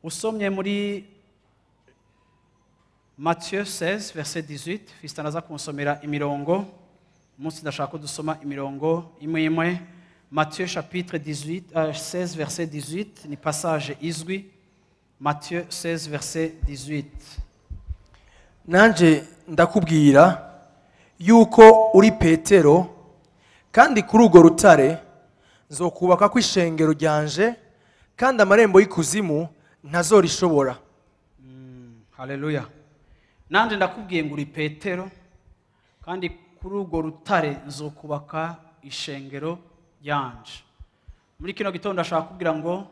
Usomye muri Matthieu 16 verset 18, Fiston aza kunsomera imirongo. Umunsi ndashaka ko dusoma imirongo imwe imwe. Matthieu chapitre 16 verset 18 ni passage izwi. Matthieu 16 verset 18. Nanje ndakubwira yuko uri Petero, kandi kuri urwo rutare nzokubaka kw'ishengero ryanje, kandi amarembo y'ikuzimu ntazorishobora. Haleluya. Nanje ndakubwiye ngo uri Petero, kandi kuri urwo rutare nzokubaka ishengero ryanje. Muri kino gitondo ndashaka kubwira ngo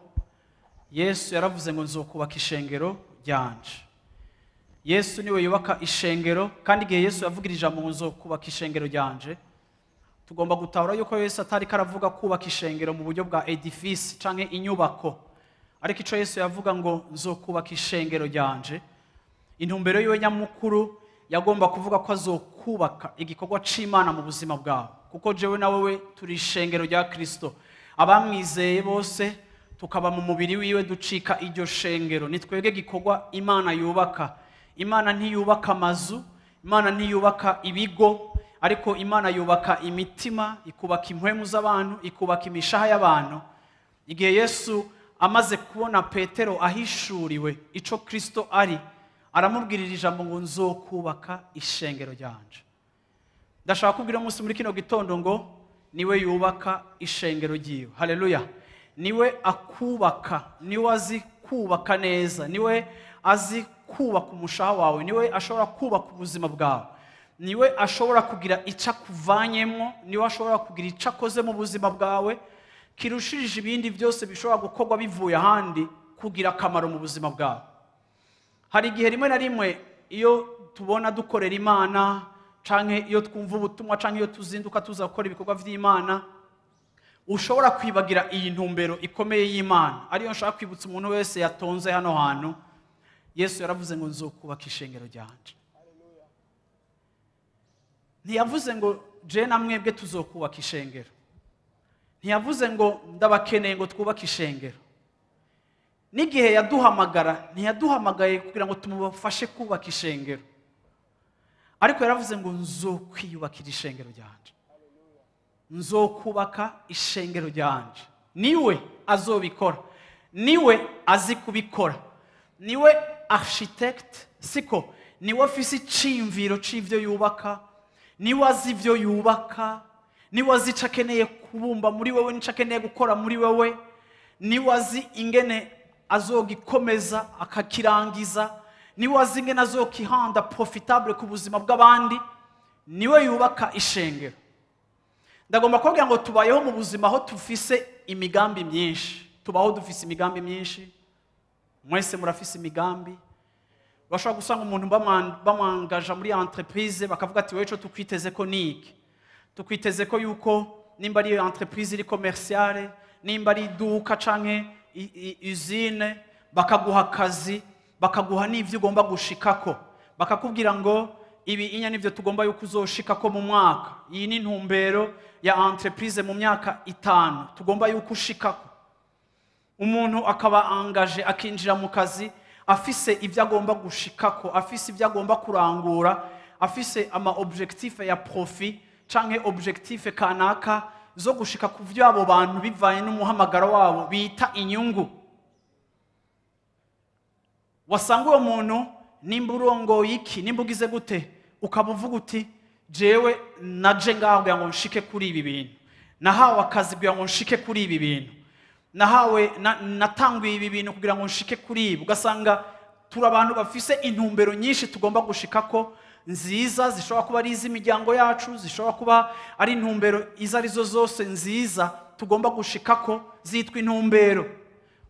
Yesu yaravuze ngo nzokubaka ishengero ryanje. Yesu niwe yubaka ishengero, kandi igihe Yesu yavugira ijambo ngo nzokubaka ishengero ryanje, tugomba gutahura yuko Yesu atari karavuga kubaka ishengero mu buryo bwa edifice canke inyubako. Ariko ico Yesu yavuga ngo nzokubaka ishengero ryanje, intumbero yiwe nyamukuru yagomba kuvuga ko azokubaka igikorwa c'Imana mu buzima bwawe, kuko jewe na wewe turi ishengero rya Kristo. Abamwizeye bose tukaba mu mubiri wiwe ducika iryo shengero. Ni twebwe gikorwa Imana yubaka. Imana ntiyubaka amazu, Imana ntiyubaka ibigo, ariko Imana yubaka imitima, ikubaka impwemu z'abantu, ikubaka imishaha y'abantu. Igihe Yesu amaze kubona Petero ahishuriwe ico Kristo ari, aramubwirira ijambo ngo nzokubaka ishengero ryanje. Ndashaka kubwira umunsi muri kino gitondo ngo niwe yubaka ishengero ryiwe. Haleluya. Niwe akubaka, niwe azi kubaka neza, niwe azi kubaka umushaha wawe, niwe ashobora kubaka ubuzima bwawe, niwe ashobora kugira ico akuvanyemwo, niwe ashobora kugira ico akoze mu buzima bwawe kirushirije ibindi byose bishobora gukorwa bivuye ahandi kugira akamaro mu buzima bwawe. Hari igihe rimwe na rimwe iyo tubona dukorera Imana, canke iyo twumva ubutumwa, canke iyo tuzinduka tuza gukora ibikorwa vy'Imana, ushobora kwibagira iyi ntumbero ikomeye y'Imana. Ariyo nshaka kwibutsa umuntu wese yatonze hano hantu. Yesu yaravuze ngo nzokubaka ishengero ryanje. Ntiyavuze ngo je na mwebwe tuzokubaka ishengero. Ntiyavuze ngo ndabakeneye ngo twubake ishengero. N'igihe yaduhamagara, ntiyaduhamagaye kugira ngo tumubafashe kubaka ishengero. Ariko yaravuze ngo nzokwiyubakira ishengero ryanje. Nzokubaka ishengero ryanje. Niwe azobikora. Niwe azi kubikora. Niwe architect, siko, niwe afise iciyumviro c'ivyo yubaka, niwe azi ivyo yubaka, niwe azi ico akeneye kubumba muri wewe, nico akeneye gukora muri wewe, niwe azi ingene azogikomeza akakirangiza, niwe azi ingene azokihanda profitable ku buzima bw'abandi, niwe yubaka ishengero. Ndagomba kubabwira ngo tubayeho mu buzima aho tufise imigambi myinshi. Tubaho dufise imigambi myinshi. Mwese murafise imigambi. Bashobora gusanga umuntu bamwangaja muri entreprise bakavuga ati wewe ico tukwiteze ko niki, tukwiteze ko yuko nimba ari entreprise iri commerciale, nimba ari iduka canke usine, bakaguha akazi, bakaguha n'ivyo ugomba gushikako, bakakubwira ngo ibi inya nivyo tugomba yuko uzoshikako mu mwaka, iyi ni intumbero ya entreprise mu myaka 5 tugomba yuko ushikako. Umuntu akaba angaje akinjira mu kazi afise ivyo agomba gushikako, afise ivyo agomba kurangura, afise ama objectif ya profit canke objectif kanaka zo gushika ku vyo abo bantu bivaye n'umuhamagaro wabo bita inyungu. Wasanga uwo muntu nimba urongoye iki, nimba ugize gute, ukaba uvuga uti jewe naje ngaho kugira ngo nshike kuri ibi bintu, nahawe akazi kugira ngo nshike kuri ibi bintu, nahawe natanguye ibi bintu kugira ngo nshike kuri ibi. Ugasanga turi abantu bafise intumbero nyinshi tugomba gushikako, nziza, zishobora kuba ari iz'imiryango yacu, zishobora kuba ari intumbero izo arizo zose nziza tugomba gushikako, zitwa intumbero.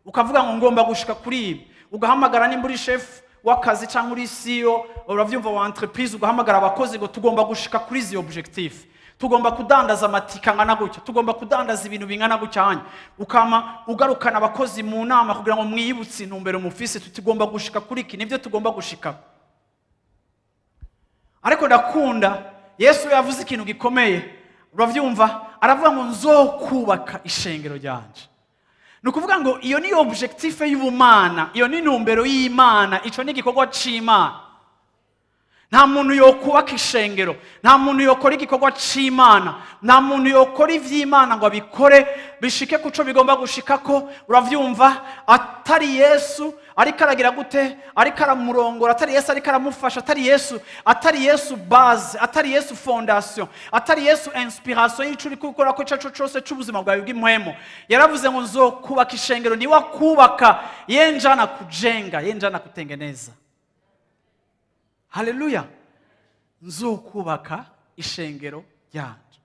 Ukavuga ngo ngomba gushika kuri ibi, ugahamagara nimba uri chef w'akazi cyangwa uri CEO, uravyumva, wa entreprise, ugahamagara abakozi ngo tugomba gushika kuri izi objectif, tugomba kudandaza amatika angana gutya, tugomba kudandaza ibintu bingana gutya. Hanya ukama ugarukana abakozi mu nama kugira ngo mwiyibutse intumbero mufise, tugomba gushika kuri iki, nibyo tugomba gushika. Ariko ndakunda Yesu yavuze ikintu gikomeye, uravyumva, aravuga ngo nzokubaka ishengero ryanje. Ni ukuvuga ngo iyo ni objectif y'ubumana, iyo ni intumbero y'Imana, ico ni igikorwa c'Imana. Nta muntu yokubaka ishengero, nta muntu yokora igikorwa c'Imana, nta muntu yokora ivy'Imana ngo abikore bishike kuco bigomba gushikako, uravyumva, atari Yesu ariko aragira gute, ariko aramurongora, atari Yesu ariko aramufasha, atari Yesu base, atari Yesu fondation, atari Yesu inspiration y'ico uri gukora ko ico cose c'ubuzima bwawe bw'impwemu. Yaravuze ngo nzokubaka ishengero, niwe akubaka, yenjana kujenga, yenjana kutengeneza. Haleluya! Nzokubaka ishengero ryanje.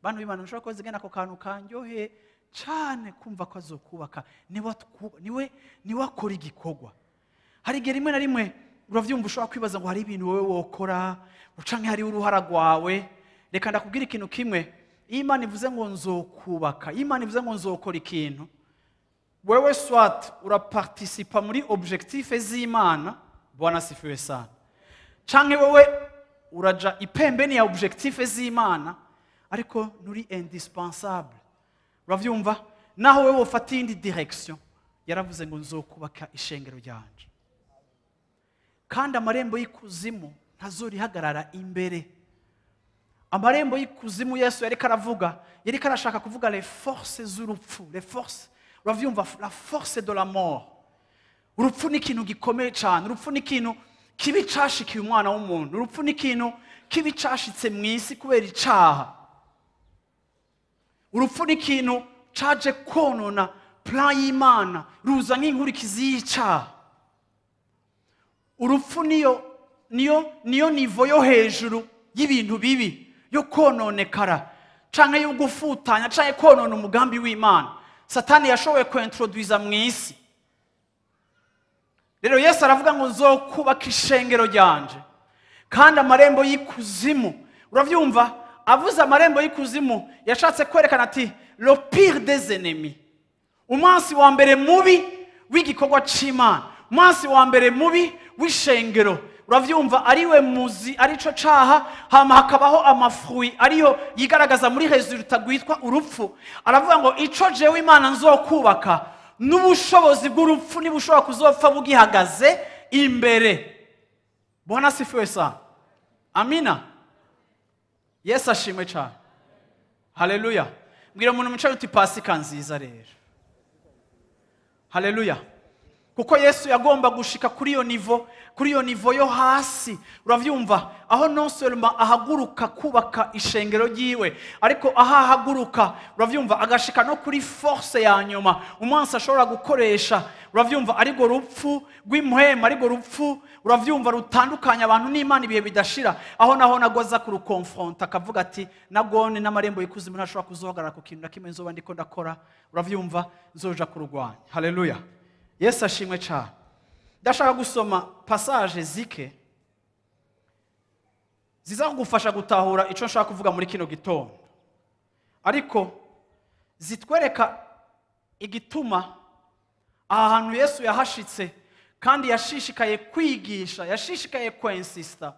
Bantu b'Imana, mushobora kuba zigenda ako kantu kanyohe cane kumva ko azokubaka, niwe akora igikorwa. Hari igihe rimwe na rimwe, uravyumva, ushobora kwibaza ngo hari ibintu wowe wokora canke hari uruhara rwawe. Reka ndakubwira ikintu kimwe: iyo Imana ivuze ngo nzokubaka, iyo Imana ivuze ngo nzokora ikintu, wewe soit uraparticipa muri objectif z'Imana, Bwana sifiwe sana, canke wewe uraja ipembeni ya objectif z'Imana, ariko nturi indispensable, uravyumva, naho wewe ufata iyindi direction. Yaravuze ngo nzokubaka ishengero ryanje, kandi amarembo y'ikuzimu ntazorihagarara imbere. Amarembo y'ikuzimu Yesu yariko aravuga, yariko arashaka kuvuga les forces z'urupfu, les forces, uravyumva, la force de la mort. Urupfu ni ikintu gikomeye cyane, urupfu ni ikintu kibi cashikiye umwana w'umuntu, urupfu ni ikintu kibi cashitse mu isi kubera icaha. Urupfu ni ikintu caje konona plan y'Imana, ruza nk'inkurikizi y'icaha. Urupfu niyo niveau yo hejuru y'ibintu bibi, yo kononekara canke yo gufutanya canke konona umugambi w'Imana Satani yashoboye kuintroduiza mu isi. Rero Yesu aravuga ngo nzokubaka ishengero ryanje, kandi amarembo y'ikuzimu, uravyumva, avuze amarembo y'ikuzimu yashatse kwerekana ati le pire des ennemis, umunsi wa mbere mubi w'igikorwa c'Imana, umunsi wa mbere mubi w'ishengero, uravyumva, ariwe muzi, arico caha, hama hakabaho amafruits ariyo yigaragaza muri résultat gwitwa urupfu. Aravuga ngo ico jewe Imana nzokubaka, n'ubushobozi bw'urupfu nibushobora kuzopfa bugihagaze imbere. Bwana sifiwe sana, amina. Yesu ashimwe cyane, haleluya. Mbwira umuntu mwicaye uti Pasika nziza rero, haleluya. Kuko Yesu yagomba gushika kuri iyo niveau, kuri iyo niveau yo hasi, uravyumva, aho non seulement ahaguruka kubaka ishengero ryiwe, ariko aho ahaguruka, uravyumva, agashika no kuri force ya nyuma umunsi ashobora gukoresha, uravyumva, ariko rupfu rw'impwema, ariko rupfu, uravyumva, rutandukanya abantu n'Imana ibihe bidashira, aho naho nagoza kurukonfronta, akavuga ati nagone n'amarembo y'ikuzimu ntashobora kuzohagarara ku kintu na kimwe nzoba ndiko ndakora, uravyumva, nzoja kurugwanya. Haleluya, Yesu ashimwe cyane. Ndashaka gusoma passage zike ziza kugufasha gutahura icyo nshaka kuvuga muri kino gitondo, ariko zitwereka igituma aha hantu Yesu yahashitse kandi yashishikaye kwigisha, yashishikaye kwensista,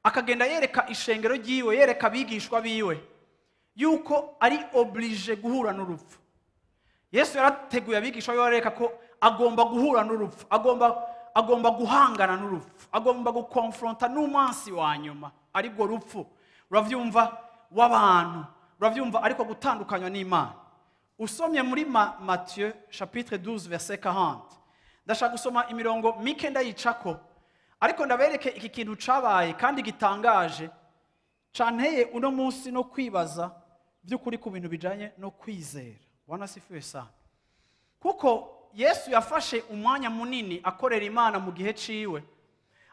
akagenda yereka ishengero ryiwe, yereka abigishwa biwe yuko ari obligé guhura n'urupfu. Yesu yarateguye abigishwa biwe, areka ko agomba guhura n'urupfu, agomba guhangana n'urupfu, agomba gukonfronta n'umunsi wa nyuma, aribwo rupfu, uravyumva, w'abantu, uravyumva, ariko gutandukanywa n'Imana. Usomye muri Matthieu chapitre 12 verset 40, ndashaka gusoma imirongo mike ndayicako, ariko ndabereke iki kintu cabaye kandi gitangaje canteye uno munsi no kwibaza by'ukuri ku bintu bijanye no kwizera. Bwana sifiwe sana. Kuko Yesu yafashe umwanya munini akorera Imana mu gihe ciwe.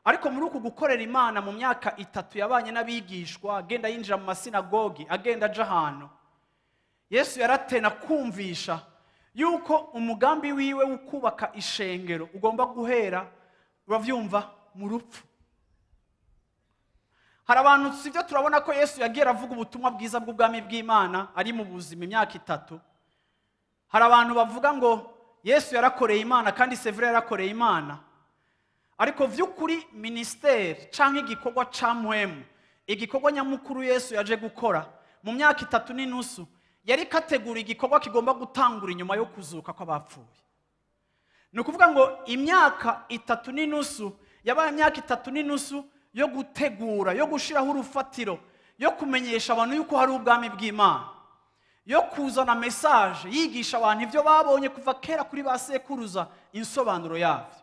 Ariko muri uku gukorera Imana mu myaka 3 yabanye n'abigishwa, agenda yinjira mu masinagogi, agenda aja ahantu, Yesu yaratena kumvisha yuko umugambi wiwe wo kubaka ishengero ugomba guhera, uravyumva, mu rupfu. Hari abantu sivyo turabona ko Yesu yagiye aravuga ubutumwa bwiza bw'ubwami bw'Imana ari mu buzima imyaka 3. Hari abantu bavuga ngo Yesu yarakoreye Imana, kandi c'est vrai yarakoreye Imana, ariko vy'ukuri ministère canke igikorwa ca mpwemu, igikorwa nyamukuru Yesu yaje gukora mu myaka 3.5, yari kategura igikorwa kigomba gutangura inyuma yo kuzuka kw'abapfuye. Ni ukuvuga ngo imyaka 3.5 yabaye imyaka 3.5 yo gutegura, yo gushiraho urufatiro, yo kumenyesha abantu yuko hari ubwami bw'Imana, yo kuzana message yigisha abantu ivyo babonye kuva kera kuri ba sekuruza, insobanuro yavyo.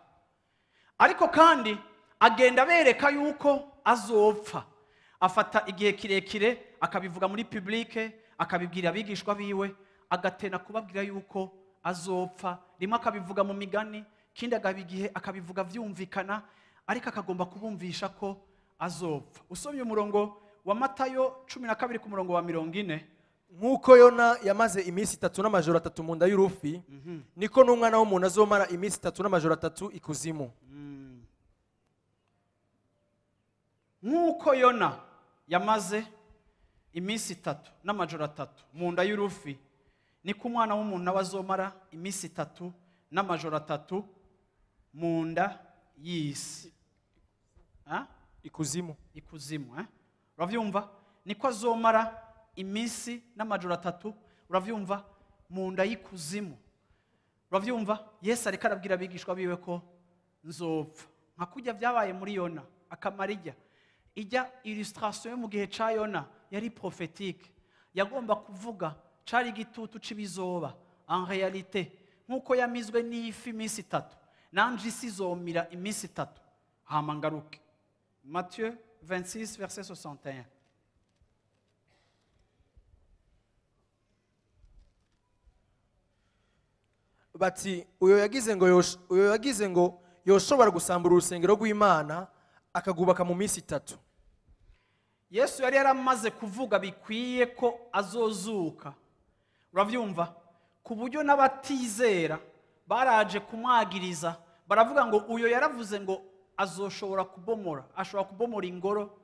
Ariko kandi agenda bereka yuko azopfa, afata igihe kirekire akabivuga muri publike, akabibwira abigishwa biwe, agatena kubabwira yuko azopfa. Rimwe akabivuga mu migani, kindi agabigihe akabivuga vyumvikana, ariko akagomba kubumvisha ko azopfa. Usomye umurongo wa Matayo 12 ku murongo wa 40, nk'uko Yona yamaze iminsi 3 n'amajoro 3 mu nda y'urufi, niko n'umwana w'umuntu azomara iminsi 3 n'amajoro 3 ikuzimu. Nk'uko Yona yamaze iminsi 3 n'amajoro 3 mu nda y'urufi, niko umwana w'umuntu nawe azomara iminsi 3 n'amajoro 3 mu nda y'isi. Ikuzimu. Ikuzimu, Uravyumva? Niko azomara iminsi n'amajoro 3, uravyumva, mu nda y'ikuzimu. Uravyumva? Yesu ariko arabwira abigishwa biwe ko nzopfa. Nka kurya vyabaye muri Yona, akamara ijya illustration yo mu gihe ca Yona yari prophétique. Yagomba kuvuga cari igitutu c'ibizoba. En réalité, nkuko yamizwe n'ifi iminsi 3, nanje isi izomira iminsi 3, hama ngaruke. Matthieu 26 verset 61. Bati uyo yagize ngo yoshobora gusambura urusengero rw'Imana akagubaka mu minsi 3. Yesu yari yaramaze kuvuga bikwiye ko azozuka. Uravyumva? Ku buryo n'abatizera baraje kumwagiriza, baravuga ngo uyo yaravuze ngo azoshobora kubomora, ashobora kubomora ingoro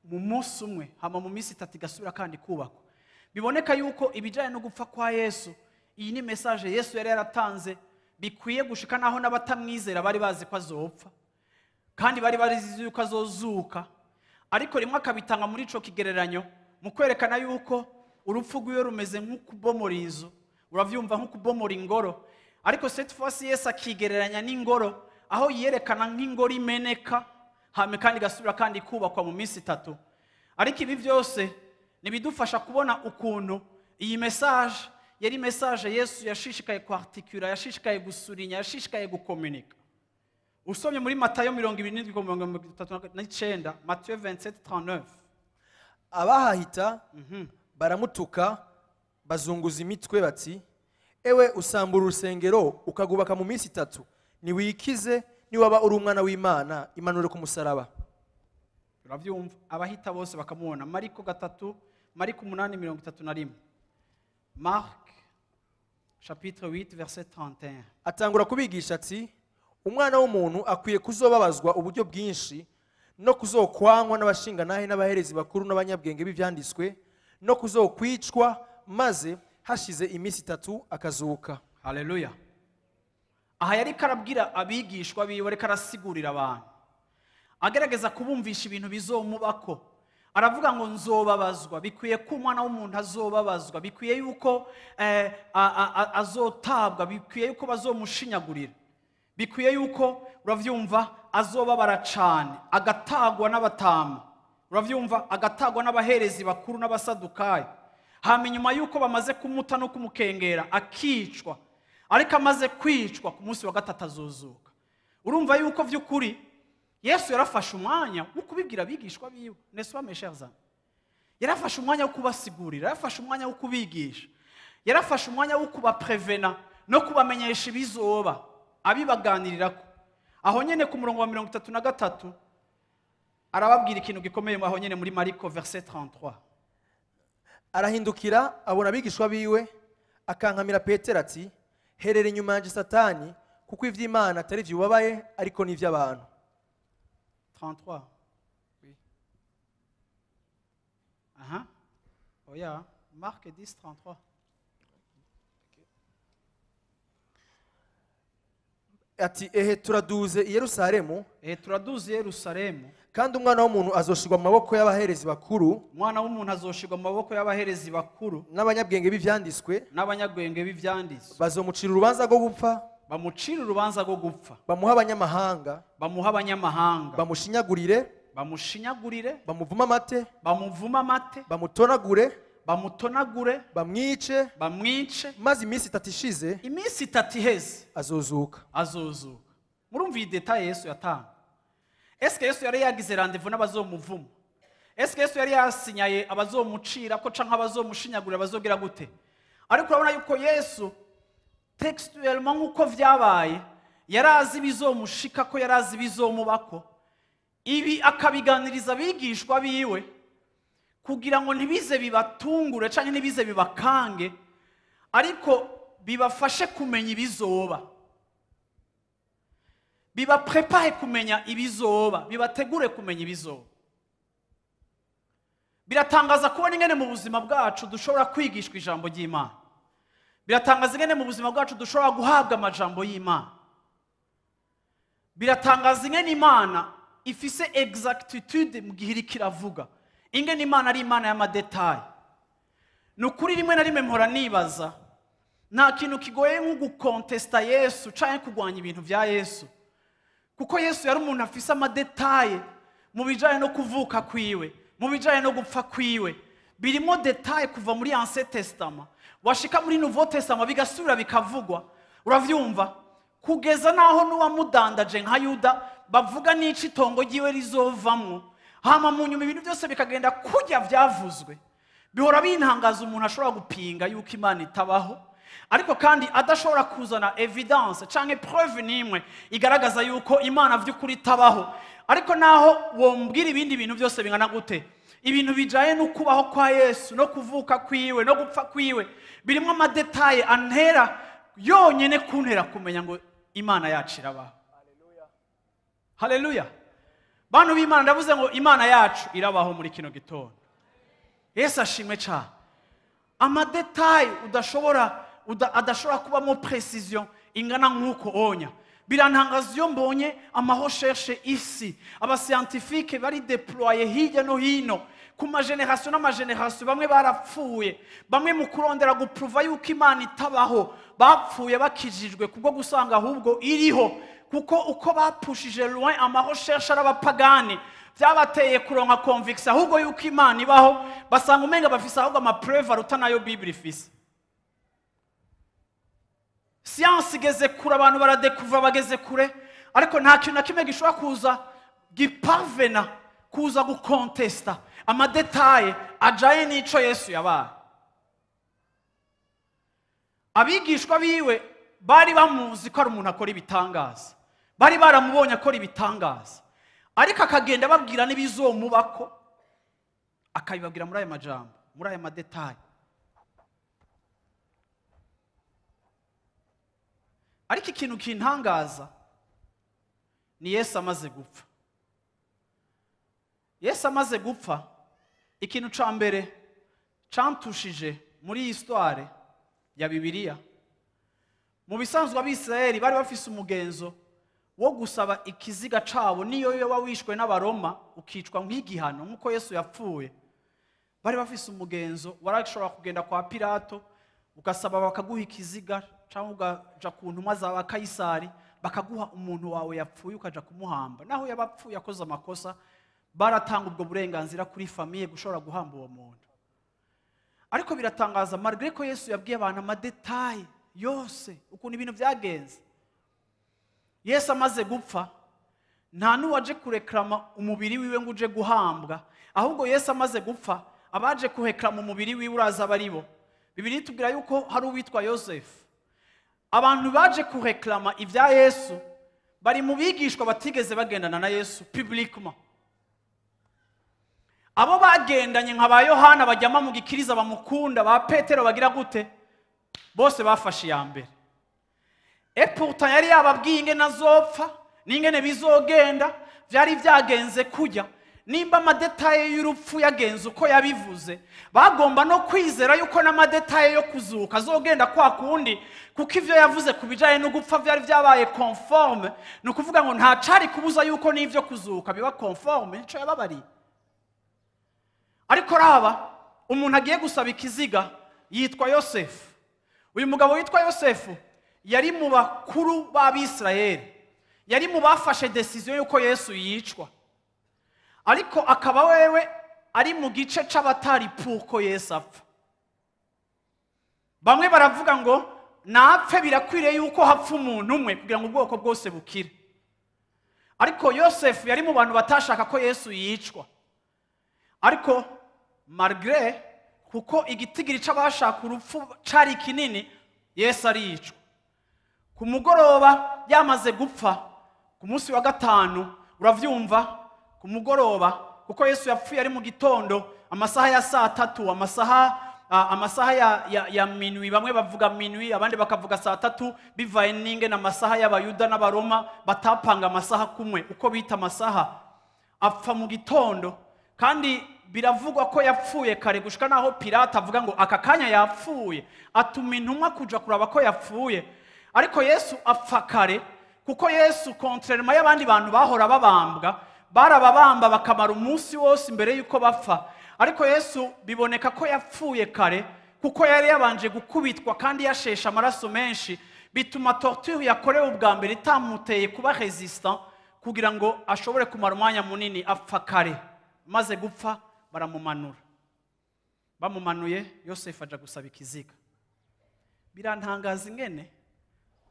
mu munsi umwe, hama mu minsi 3 igasubira kandi kubakwa. Biboneka yuko ibijanye no gupfa kwa Yesu, iyi ni message Yesu yari yaratanze bikwiye gushika naho n'abatamwizera bari bazi ko azopfa, kandi bari bazi yuko azozuka. Ariko rimwe akabitanga muri ico kigereranyo mu kwerekana yuko urupfu rwiwe rumeze nk'ukubomora inzu, uravyumva, nk'ukubomora ingoro. Ariko cette fois Yesu akigereranya n'ingoro, aho yerekana nk'ingoro imeneka hame kandi gasubira kandi kubakwa mu minsi 3. Ariko ibi byose nibidufasha kubona ukuntu iyi message yari message Yesu yashishikaye kwartikura, yashishikaye gusurinya, yashishikaye gukomunika. Usomye muri Matayo 27:39, Matthieu 27:39. Abahahita baramutuka bazunguza imitwe bati, ewe usambura urusengero ukagubaka mu minsi 3, niwikize niwaba uri umwana w'Imana, imanure ku musaraba. Uravyumva? Abahita bose bakamubona. Mariko 3, Mariko 8:31. Marc chapitre 8 verset 31. Atangura kubigisha ati, umwana w'umuntu akwiye kuzobabazwa uburyo bwinshi no kuzokwangwa n'abashinganahe n'abaherezi bakuru n'abanyabwenge b'ivyanditswe, no kuzokwicwa, maze hashize iminsi 3 akazuka. Haleluya. Aha yari karabwira abigishwa biwe, ariko arasigurira abantu, agerageza kubumvisha ibintu bizomubako. Aravuga ngo nzobabazwa, bikwiye ko umwana w'umuntu azobabazwa, bikwiye yuko azotabwa, bikwiye yuko bazomushinyagurira, bikwiye yuko, uravyumva, azobabara cane, agatagwa n'abatama, uravyumva, agatagwa n'abaherezi bakuru n'abasadukayo. Hama inyuma yuko bamaze kumuta no kumukengera akicwa, ariko amaze kwicwa ku munsi wa 3 azozuka. Urumva yuko vy'ukuri Yesu yarafashe umwanya wo kubibwira abigishwa biwe, n'est-ce pas mes chers amis? Yarafashe umwanya wo kubasigurira, yarafashe umwanya wo kubigisha, yarafashe umwanya wo kubaprevena no kubamenyesha ibizoba, abibaganirirako. Aho nyene ku murongo wa 33 arababwira ikintu gikomeye, aho nyene muri Mariko verset 33. Arahindukira abona abigishwa biwe, akankamira Petero ati: "Herera inyuma yanjye Satani, kuko ivy'Imana atari vyubabaye ariko n'ivy'abantu." 33. Oui. Aha. Oya, Marc 10 33. Ati: "Ehe, turaduze i Yerusalemu." Ehe, turaduze i Yerusalemu. "Kandi umwana w'umuntu azoshirwa mu maboko y'abaherezi bakuru." Umwana w'umuntu azoshirwa mu maboko y'abaherezi bakuru n'abanyabwenge b'ivyanditswe. N'abanyabwenge b'ivyanditswe. "Bazomucira urubanza rwo gupfa." Bamucira urubanza rwo gupfa. "Bamuha abanyamahanga." Bamuha abanyamahanga. "Bamushinyagurire." Bamushinyagurire. "Bamuvume amate." Bamuvume amate. "Bamutonagure." Bamutonagure. "Bamwice." Bamwice. "Maze iminsi 3 ishize," iminsi 3 iheze, "azozuka." Azozuka. Murumva iyi détail Yesu yatanga? Eske Yesu yari yagize rendez-vous n'abazomuvuma? Eske Yesu yari yasinyaye abazomucira ko canke abazomushinyagurira bazogira gute? Ariko urabona yuko Yesu textuellement, nk'uko vyabaye, yarazi ibizomushika, ko yarazi ibizomubako. Ibi akabiganiriza abigishwa biwe kugira ngo ntibize bibatungure canke ntibize bibakange, ariko bibafashe kumenya ibizoba, bibaprépare kumenya ibizoba, bibategure kumenya ibizoba. Biratangaza kubona ingene mu buzima bwacu dushobora kwigishwa ijambo ry'Imana. Biratangaza ingene mu buzima bwacu dushobora guhabwa amajambo y'Imana. Biratangaza ingene Imana ifise exactitude mu gihe iriko iravuga, ingene Imana ari Imana y'amadétails. Ni ukuri, rimwe na rimwe mpora nibaza, nta kintu kigoye nko gukontesta Yesu canke kurwanya ibintu vya Yesu, kuko Yesu yari umuntu afise amadétails mu bijanye no kuvuka kwiwe, mu bijanye no gupfa kwiwe. Birimo détails kuva muri Ancien Testament, washika muri Nouveau Testament bigasubira bikavugwa, uravyumva, kugeza naho n'uwamudandaje nka Yuda bavuga n'ico itongo ryiwe rizovamwo. Hama mu nyuma ibintu byose bikagenda kujya vyavuzwe. Bihora bintangaza umuntu ashobora gupinga yuko Imana itabaho, ariko kandi adashobora kuzana évidence canke preuve n'imwe igaragaza yuko Imana vy'ukuri itabaho. Ariko naho wombwira ibindi bintu byose bingana gute, ibintu bijaye no kubaho kwa Yesu, no kuvuka kwiwe, no gupfa kwiwe, birimo amadétails antera yonyene kuntera kumenya ngo Imana yacu irabaho. Haleluya! Bantu b'Imana, ndavuze ngo Imana yacu irabaho muri kino gitondo. Yesu ashimwe cyane. Amadétails udashobora adashobora kubamo précision ingana nk'uko onya. Birantangaza iyo mbonye amarecherches, isi abascientifiques bari déployés hirya no hino ku magénérations n'amagénérations. Bamwe barapfuye, bamwe mu kurondera guprouva yuko Imana itabaho bapfuye bakijijwe kubwo gusanga ahubwo iriho, kuko uko bapushije loin amarecherches ari abapagani, byabateye kuronka conviction ahubwo yuko Imana ibaho. Basanga umenga bafise ahubwo amapreuves aruta nayo Bible ifise. Siyansi igeze kure, abantu baradekuva, bageze kure, ariko nta kintu na kimwe gishobora kuza giparvena kuza gukontesta amadétails ajaye n'ico Yesu yabaye. Abigishwa biwe bari bamuzi ko ari umuntu akora ibitangaza, bari baramubonye akora ibitangaza, ariko akagenda ababwira n'ibizomubako, akabibabwira muri aya majambo, muri aya madétails. Ariko ikintu kintangaza ni Yesu amaze gupfa. Yesu amaze gupfa, ikintu ca mbere cantushije muri iyi histoire ya Bibiliya, mu bisanzwe Abisirayeli bari bafise umugenzo wo gusaba ikiziga cabo. Niyo yoba wishwe n'Abaroma, ukicwa nk'igihano nk'uko Yesu yapfuye, bari bafise umugenzo: warashobora kugenda kwa Pilato ugasaba bakaguha ikiziga, cyangwa ugaja ku ntumwa za Kayisari bakaguha umuntu wawe yapfuye, ukaja kumuhamba. Naho yaba apfuye akoze amakosa, baratanga ubwo burenganzira kuri famille gushobora guhamba uwo muntu. Ariko biratangaza, malgré ko Yesu yabwiye abantu amadétails yose ukuntu ibintu byagenze, Yesu amaze gupfa nta n'uwaje kureklama umubiri wiwe ngo uje guhambwa. Ahubwo Yesu amaze gupfa, abaje kureklama umubiri wiwe, uraza aba ari bo? Bibiliya itubwira yuko hari uwitwa Yosefu. Abantu baje kureklama ibya Yesu Bari mu bigishwa batigeze bagendana na Yesu publiquement. Abo bagendanye nka ba Yohana bajyama mu gikiriza bamukunda, ba Petero bagira gute, bose bafashe iya mbere. Et pourtant yari yababwiye ingene azopfa n'ingene bizogenda, byari byagenze kujya. Nimba ama détails y'urupfu yagenze uko yabivuze, bagomba no kwizera yuko n'ama détails yo kuzuka azogenda kwa kundi, kuko ivyo yavuze ku bijanye no gupfa byari byabaye conforme. Ni ukuvuga ngo nta cari kubuza yuko n'ivyo kuzuka biba conforme nico yababariye. Ariko raba umuntu agiye gusaba ikiziga yitwa Yosefu. Uyu mugabo witwa Yosefu yari mu bakuru b'Abisirayeli, yari mu bafashe décision yuko Yesu yicwa, ariko akaba wewe ari mu gice c'abatari puko Yesu apfa. Bamwe baravuga ngo napfe, birakwiriye yuko hapfa umuntu umwe kugira ngo ubwoko bwose bukire. Ariko Yosefu yari mu bantu batashaka ko Yesu yicwa. Ariko malgré kuko igitigiri c'abashaka urupfu cari kinini, Yesu aricwa. Ku mugoroba yamaze gupfa, ku munsi wa gatanu, uravyumva, ku mugoroba, kuko Yesu yapfuye ari mu gitondo, amasaha ya saa 3, amasaha ya minuit. Bamwe bavuga minuit, abandi bakavuga saa 3, bivaye n'ingene amasaha y'Abayuda n'Abaroma batapanga amasaha kumwe uko bita amasaha. Apfa mu gitondo, kandi biravugwa ko yapfuye kare gushika naho Pilato avuga ngo aka kanya yapfuye, atuma intumwa kuja kuraba ko yapfuye. Ariko Yesu apfa kare kuko Yesu, contrairement y'abandi bantu bahora babambwa, barababamba bakamara umunsi wose imbere y'uko bapfa, ariko Yesu biboneka ko yapfuye kare kuko yari yabanje gukubitwa kandi yashesha amaraso menshi, bituma torture yakorewe ubwa mbere itamuteye kuba résistant kugira ngo ashobore kumara umwanya munini. Apfa kare. Maze gupfa baramumanura. Bamumanuye, Yosefu aja gusaba ikiziga. Birantangaza ingene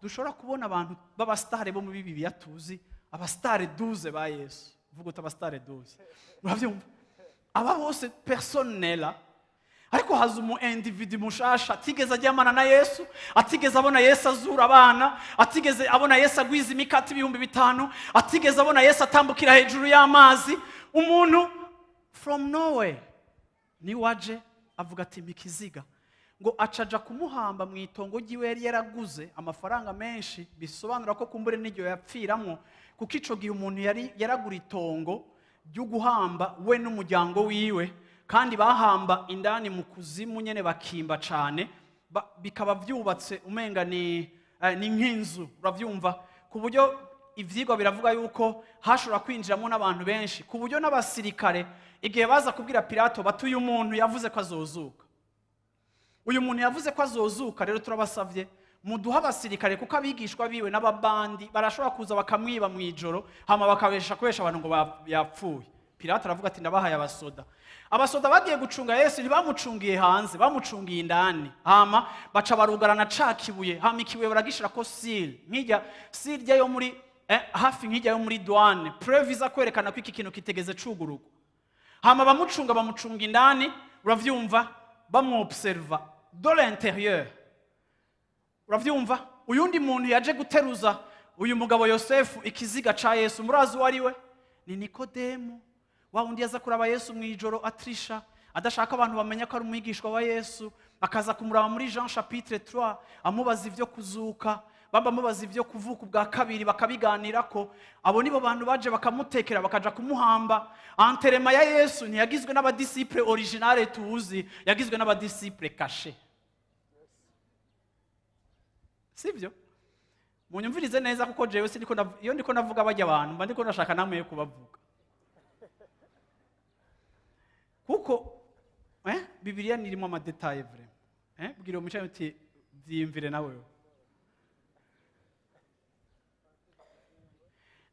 dushobora kubona abantu b'aba stars bo muri Bibiliya tuzi, aba stars 12 ba Yesu. Vuga uti aba stars 12. Urabyumva, aba bose personne n'est là, ariko haza umu individu mushasha atigeze ajyamana na Yesu, atigeze abona Yesu azura abana, atigeze abona Yesu agwiza imikati 5000, atigeze abona Yesu atambukira hejuru y'amazi. Umuntu from nowhere niwaje avuga ati mikiziga, ngo acaja kumuhamba mu itongo ry'iwe yari yaraguze amafaranga menshi. Bisobanura ko kumbure n'iryo yapfiramwo, kuko ico gihe umuntu yari yaragura itongo ryo guhamba we n'umuryango wiwe, kandi bahamba indani mu kuzimu nyene, bakimba cane, bikaba byubatse umenga ni nk'inzu, uravyumva, ku buryo ivyigwa biravuga yuko hashobora kwinjiramo n'abantu benshi, ku buryo n'abasirikare igihe baza kubwira Pilato bati uyu muntu yavuze ko azozuka, uyu muntu yavuze ko azozuka, rero turabasavye muduhe abasirikare, kuko abigishwa biwe n'ababandi barashobora kuza bakamwiba mu ijoro, hama bakabesha kubesha abantu ngo yapfuye. Pilato aravuga ati ndabahaye abasoda. Abasoda bagiye gucunga Yesu, ntibamucungiye hanze, bamucungiye indani. Hama baca barugarana ca kibuye, hama ikibuye baragishirako sile nk'ijya sile yo muri hafi nk'ijya yo muri douane, preuve iza kwerekana ko iki kintu kitegeze cugururwa. Hama bamucunga, bamucunga indani, uravyumva, bamuobserva de l'intérieur, uravyumva. Uyundi muntu yaje guteruza uyu mugabo Yosefu ikiziga ca Yesu, murazi uwo ari we? Ni Nikodemu, wa wundi yaza kuraba Yesu mu ijoro atrisha, adashaka abantu bamenya ko ari umwigishwa wa Yesu, akaza kumuraba muri Jean chapitre 3, amubaza ivyo kuzuka, bamba amubaza ivyo kuvuka ubwa kabiri, bakabiganirako. Abo nibo bantu baje bakamutekera, bakaja kumuhamba. Enterrement ya Yesu ntiyagizwe n'aba disciples originaux tuzi, yagizwe n'aba disciples cachés, sibyo? Munyumvirize neza, kuko jewe siniko iyo ndiko ndavuga bajya abantu mba ndiko ndashaka namwe yo kubavuga, kuko Bibiliya nirimo ama détails vraiment. Bwira uwo mucayi uti byiyumvire nawe.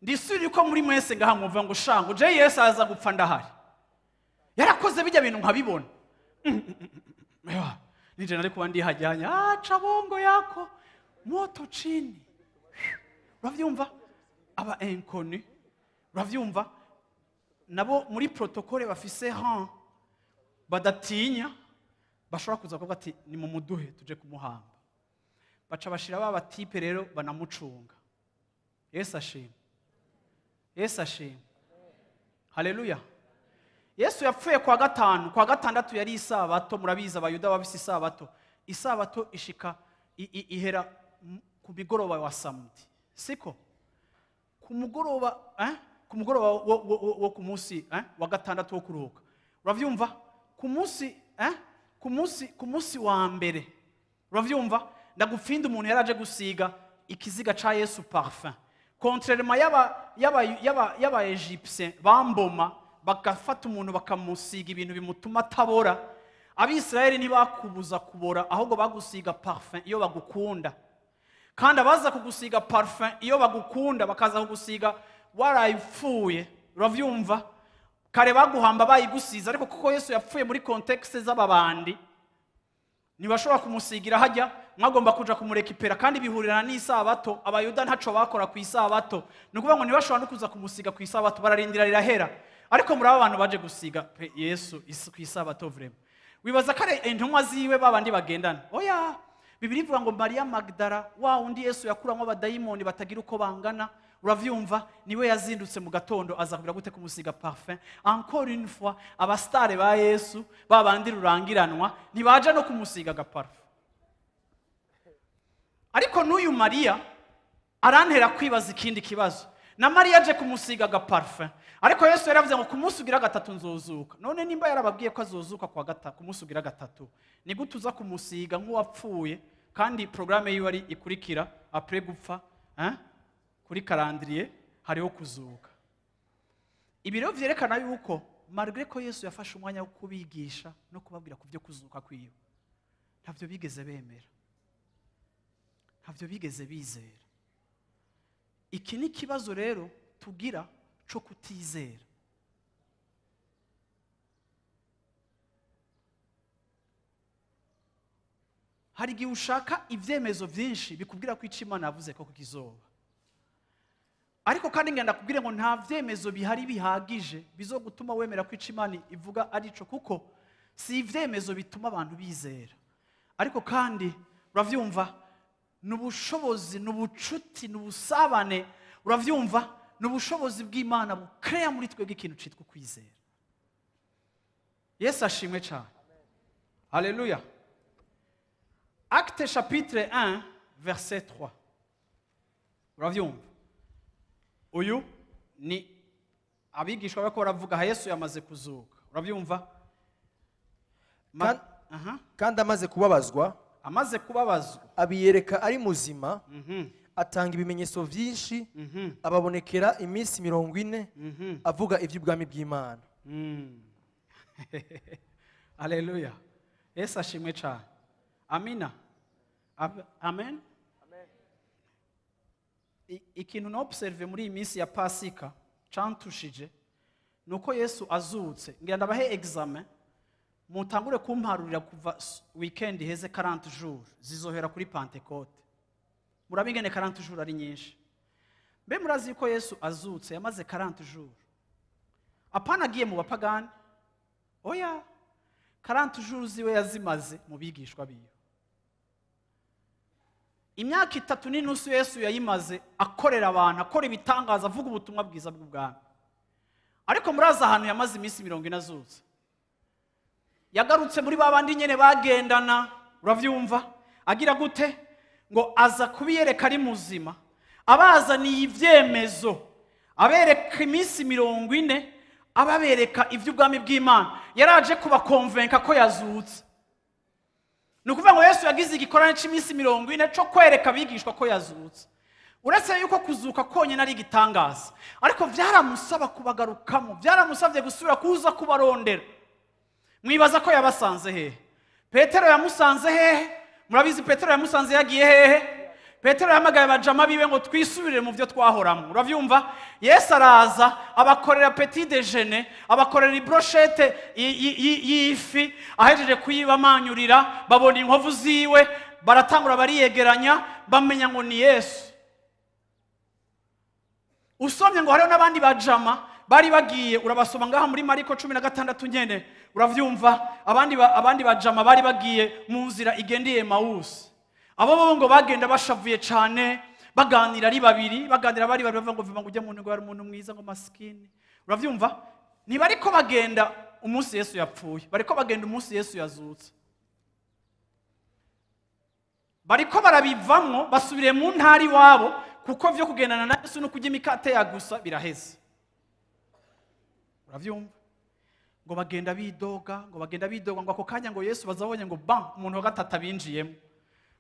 Ndisubira ko muri mwese ngaha mwumva ngo shango je Yesu aza gupfa ndahari, yarakoze bijya bintu nkabibona. Ewa, nije nari kuba ndihajyanye, aca bongo yako moto chini, uravyumva. Aba inconnu, uravyumva, nabo muri protocole bafise rang, badatinya, bashobora kuza kuvuga ati ni mu muduhe tuje kumuhamba. Baca bashira ba ba types rero banamucunga. Yesu ashimwe. Yesu ashimwe. Haleluya. Yesu yapfuye kwa gatanu, kwa gatandatu yari isabato. Murabizi abayuda babise isabato. Isabato ishika ihera ku mugoroba wa samedi, siko? Ku mugoroba ku mugoroba wo ku munsi wa gatandatu wo kuruhuka. Uravyumva? Ku munsi ku munsi wa mbere. Uravyumva? Ndagupfinda umuntu yaraje gusiga ikiziga ca Yesu parfum. Contrairement y'aba Egyptien bamboma bagafata umuntu bakamusiga ibintu bimutuma atabora, Abisirayeli ntibakubuza kubora, ahubwo bagusiga parfum iyo bagukunda. Kandi abaza kugusiga parfum iyo bagukunda bakaza kugusiga warayipfuye. Uravyumva? Kare baguhamba bayigusiza, ariko kuko Yesu yapfuye muri contexte z'ababandi ntibashobora kumusigira hajya, mwagomba kuja kumurekipera, kandi bihurirana n'isabato. Abayuda ntaco bakora ku isabato, ni ukuvuga ngo ntibashobora no kuza kumusiga ku isabato, bararindira rirahera. Ariko muri aba bantu baje gusiga Yesu ku isabato, vraiment wibaza kare intumwa ziwe babandi bagendana? Oya, Bibiliya ivuga ngo Maria Magdala, wa undi Yesu yakuramwo abadayimoni batagira uko bangana, uravyumva, niwe yazindutse mu gatondo aza kugira gute? Kumusiga parfum. Encore une fois, abastare ba Yesu babandi rurangiranwa ntibaje no kumusiga agaparfum. Ariko n'uyu Maria arantera kwibaza ikindi kibazo. Na Maria aje kumusiga agaparfum, ariko Yesu yaravuze ngo ku munsi ugira gatatu nzozuka. None nimba yarababwiye ko azozuka kwa gatatu, ku munsi ugira gatatu, ni gute uza kumusiga nk'uwapfuye, kandi programme yiwe ari ikurikira après gupfa, kuri calendrier hariho kuzuka? Ibi rero vyerekana yuko malgré ko Yesu yafashe umwanya wo kubigisha no kubabwira ku byo kuzuka kwiwe, ntavyo bigeze bemera, ntavyo bigeze bizera. Iki ni ikibazo rero tugira co kutizera. Hari igihe ushaka ivyemezo vyinshi bikubwira ko ico Imana yavuze ko kizoba, ariko kandi ngenda kubwire ngo nta vyemezo bihari bihagije bizogutuma wemera ko ico Imana ivuga arico, kuko si ivyemezo bituma abantu bizera. Ariko kandi uravyumva, n'ubushobozi, n'ubucuti, n'ubusabane, uravyumva, n'ubushobozi bw'Imana bukreya muri twebwe ikintu citwa kwizera. Yesu ashimwe cyane. Haleluya. Acte chapitre 1 verset 3. Uravyumva, uyu ni abigishwa bariko baravuga, Yesu yamaze kuzuka. Uravyumva? Kandi amaze kubabazwa, amaze kubabazwa abiyereka ari muzima, atanga ibimenyetso vyinshi, ababonekera iminsi 40, avuga ivy'ubwami bw'Imana. Haleluya. Yesu ashimwe cyane. Amina. Amen. Ikintu na observe muri iyi minsi ya Pasika cantushije nuko Yesu azutse. Ngira ndabahe examen, mutangure kumparurira kuva weekend iheze 40 jours zizohera kuri Pentecote. Murabingene 40 jours ari nyinshi. Mbe murazi ko Yesu azutse yamaze 40 jours? Apana agiye mu bapagani. Oya, 40 jours ziwe yazimaze mu bigishwa biwe. Imyaka 3.5 Yesu yayimaze akorera abantu, akora ibitangaza, avuga ubutumwa bwiza bw'ubwami. Ariko muraza ahantu yamaze iminsi 40 azutse. Yagarutse muri babandi nyene bagendana, uravyumva, agira gute? Ngo aza kubiyereka ari muzima, abazaniye ivyemezo, abereka iminsi 40, ababereka ivy'ubwami bw'Imana. Yaraje kubakonvenka ko yazutse. Ni ukuvuga ngo Yesu yagize igikorane cy'iminsi 40 cyo kwereka abigishwa ko yazutse. Uretse yuko kuzuka konyine ari igitangaza, ariko byaramusaba kubagarukamo, byaramusabye gusubira kuza kubarondera. Mwibaza ko yabasanze hehe? Petero yamusanze hehe? Murabizi Petero yamusanze yagiye hehe? Petero yahamagaye abajama biwe ngo twisubirire mu byo twahoramo. Uravyumva? Yesu araza abakorera petit déjeuner, abakorera ibrochette y'ifi, ahejeje kuyibamanyurira, babona inkovu ziwe, baratangura bariyegeranya, bamenya ngo ni Yesu. Usomye ngo hariho n'abandi bajama bari bagiye, urabasoma ngaha muri Mariko 16 nyene, uravyumva, abandi bajama bari bagiye mu nzira igendeye Emawusi. Abo bo ngo bagenda bashavuye cyane, Baganira ari babiri, baganira bari babiri, bavuga ngo vuba ngo ujye mu ngo yari umuntu mwiza, ngo masikini. Uravyumva? Ntibariko bagenda umunsi Yesu yapfuye, bariko bagenda umunsi Yesu yazutse. Bariko barabivamwo, basubiriye mu ntara iwabo, kuko vyo kugendana na Yesu no kurya imikate ya gusa biraheze. Uravyumva? Ngo bagenda bidoga, ngo bagenda bidoga, ngo ako kanya ngo Yesu bazabonye ngo ban umuntu wa gatatu abinjiyemo.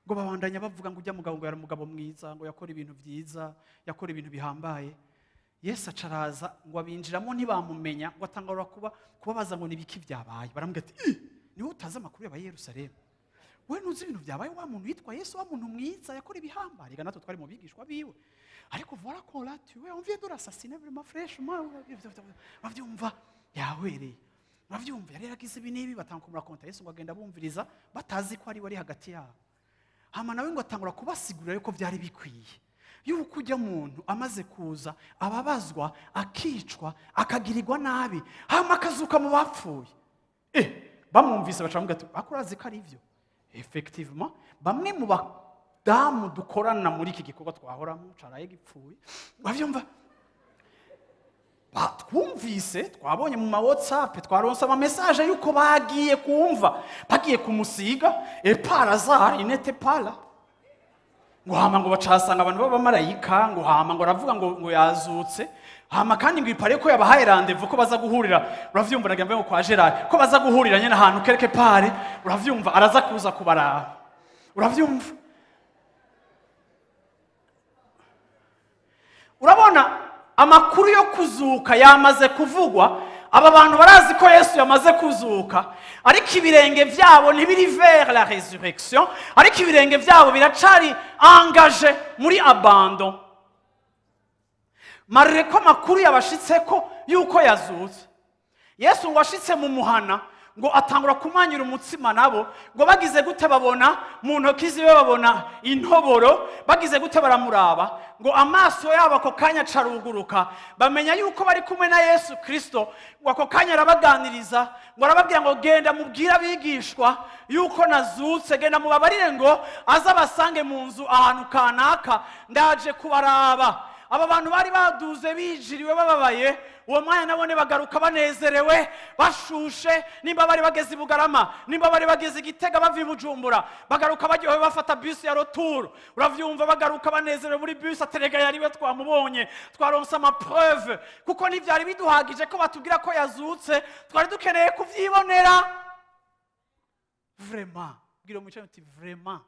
Ngo babandanya bavuga ngo ujya mugabo ngo yari umugabo mwiza, ngo yakora ibintu byiza, yakora ibintu bihambaye. Yesu acaraza ngo abinjiramo ntibamumenya, ngo atangara kubabaza ngo nibiki byabaye. Baramubwira ati, niwe utazi amakuru yabaye i Yerusalemu? We ntuzi ibintu byabaye, wa muntu yitwa Yesu, wa muntu mwiza yakora ibihambaye. Rega natwe twari mu bigishwa biwe, ariko voilà qu'on l'a tué, on vient de l'assassiner vraiment fraîchement. Bavyumva yahwereye, bavyumva yari yaragize ibi n'ibi, batanga kumurakonta. Yesu ngo agenda bumviriza batazi ko ari wari hagati yabo. Hama nawe ngo atangura kubasigurira yuko byari bikwiye yuko ujya muntu amaze kuza ababazwa, akicwa, akagirirwa nabi, hama akazuka mu bapfuye. Bamwumvise baca bamubwira ati, akurazi ko ari ivyo? Effectivement, bamwe mu badamu dukorana muri iki gikorwa twahoramo caraye gipfuye, bavyumva, twumvise, twabonye mu ma WhatsApp, twaronse ama message yuko bagiye kumva, bagiye kumusiga, et par hasard il n'était pas là. Ngo hama ngo bacasanga abantu b'abamarayika, ngo hama ngo aravuga ngo yazutse, hama kandi ngo ipare ko yabahaye rendez-vous ko baza guhurira. Uravyumva, nagira ngo kwa Gerard ko baza guhurira nyene ahantu quelque part. Uravyumva, araza kuza kubaraba. Uravyumva, urabona amakuru yo kuzuka yamaze kuvugwa. Aba bantu barazi ko Yesu yamaze kuzuka, ariko ibirenge vyabo ntibiri vers la résurrection, ariko ibirenge vyabo biracari engagé muri abandon. Marire ko amakuru yabashitseko yuko yazutse. Yesu ngo ashitse mu muhana, ngo atangura kumanyura umutsima nabo, ngo bagize gute babona mu ntoki ziwe, babona intoboro, bagize gute baramuraba, ngo amaso yabo ako kanya acaruguruka, bamenya yuko bari kumwe na Yesu Kristo. Ngo ako kanya arabaganiriza, ngo arababwira ngo genda mubwire abigishwa yuko nazutse, genda mubabarire ngo aze abasange mu nzu ahantu kanaka, ndaje kubaraba. Aba bantu bari baduze bijiriwe bababaye, uwo mwanya nabone bagaruka banezerewe, bashushe. Nimba bari bageze i Bugarama, nimba bari bageze i Gitega bava i Bujumbura, bagaruka baryohewe, bafata bus ya retour. Uravyumva, bagaruka banezerewe muri bus, aterega yariwe twamubonye, twaronse ama preuve, kuko ntivyari biduhagije ko batubwira ko yazutse, twari dukeneye kuvyibonera. Vraiment, bwira umwicanyi uti vraiment,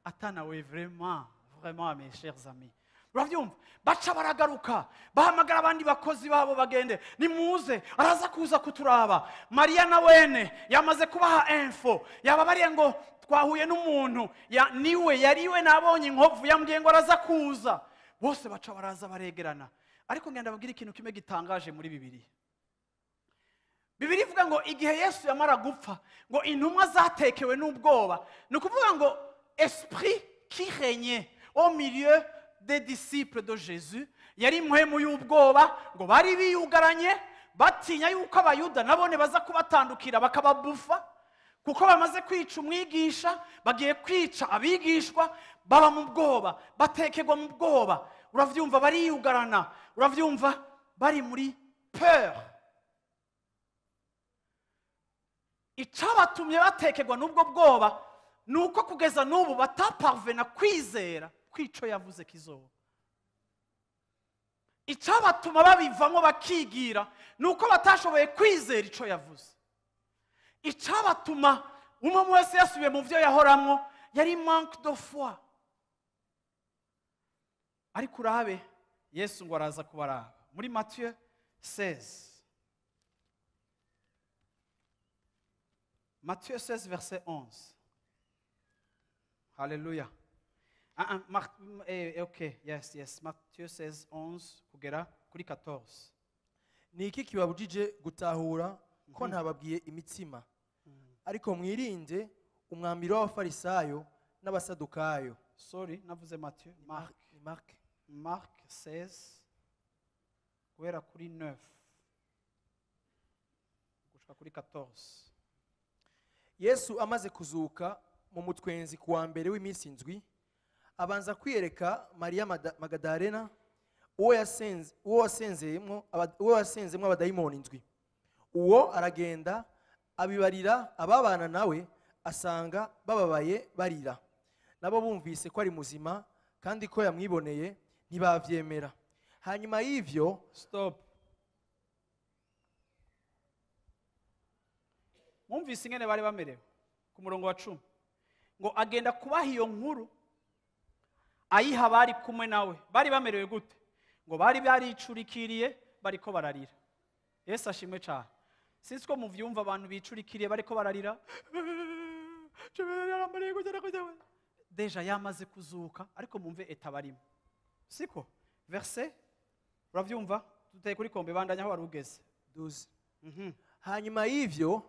atana we, vraiment, vraiment mes chers amis. Uravyumva, baca baragaruka, bahamagara abandi bakozi babo, bagende nimuze, araza kuza kuturaba. Mariya na wene yamaze kubaha info, yababariye ngo twahuye n'umuntu niwe yariwe, nabonye inkovu, yambwiye ngo araza kuza. Bose baca baraza baregerana. Ariko ngenda babwira ikintu kimwe gitangaje muri Bibiliya. Bibiliya ivuga ngo igihe Yesu yamara gupfa, ngo intumwa zatekewe n'ubwoba. Ni ukuvuga ngo esprit qui régnait au milieu des disciples de Jésus yari impwemu y'ubwoba, ngo bari biyugaranye batinya yuko abayuda nabone baza kubatandukira bakababufa, kuko bamaze kwica umwigisha, bagiye kwica abigishwa. Baba mu bwoba, batekerwa mu bwoba. Uravyumva, bariyugarana. Uravyumva, bari muri peur. Icabatumye batekerwa n'ubwo bwoba nuko kugeza n'ubu bataparvena kwizera kwico yavuze kizoba. Icabatuma babivamo bakigira nuko batashoboye kwizera ico yavuze. Icabatuma umwe wese yasubiye mu vyo yahoramwo yari manque de foi. Ariko urabe Yesu ngo araza kubaraba muri Matthieu 16. Matthieu 16 verset 11. Hallelujah. Ok, yes, yes. Matthieu 16, 11 kugera kuri 14. Ni iki kibabujije gutahura ko ntababwiye imitsima? Ariko mwirinde umwambiro w'abafarisayo n'abasadukayo. Sorry, navuze Matthieu, Marc. Marc. Marc 16 guhera kuri 9 gushika kuri 14. Yesu amaze kuzuka mu mutwenzi kuwa mbere w'iminsi indwi, Abanza kwiyereka Mariya Magadalena, uwo yasenzemwo abadayimoni indwi. Uwo aragenda abibarira ababana nawe, asanga bababaye barira. Nabo bumvise ko ari muzima kandi ko yamwiboneye, ntibavyemera. Hanyuma y'ivyo Stop. Mwumvise ingene bari bamerewe ku murongo wa 10, ngo agenda kubaha iyo nkuru, ayiha bari kumwe nawe. Bari bamerewe gute? Ngo bari baricurikiriye, bariko bararira. Yesu ashimwe cyane. Sinzi ko muvyumva, abantu bicurikiriye bariko bararira. Déjà yamaze kuzuka, ariko mumve état barimo, siko? Verset, uravyumva? Duteye kuri kombe, bandanya aho wari ugeze. 12. Hanyuma y'ivyo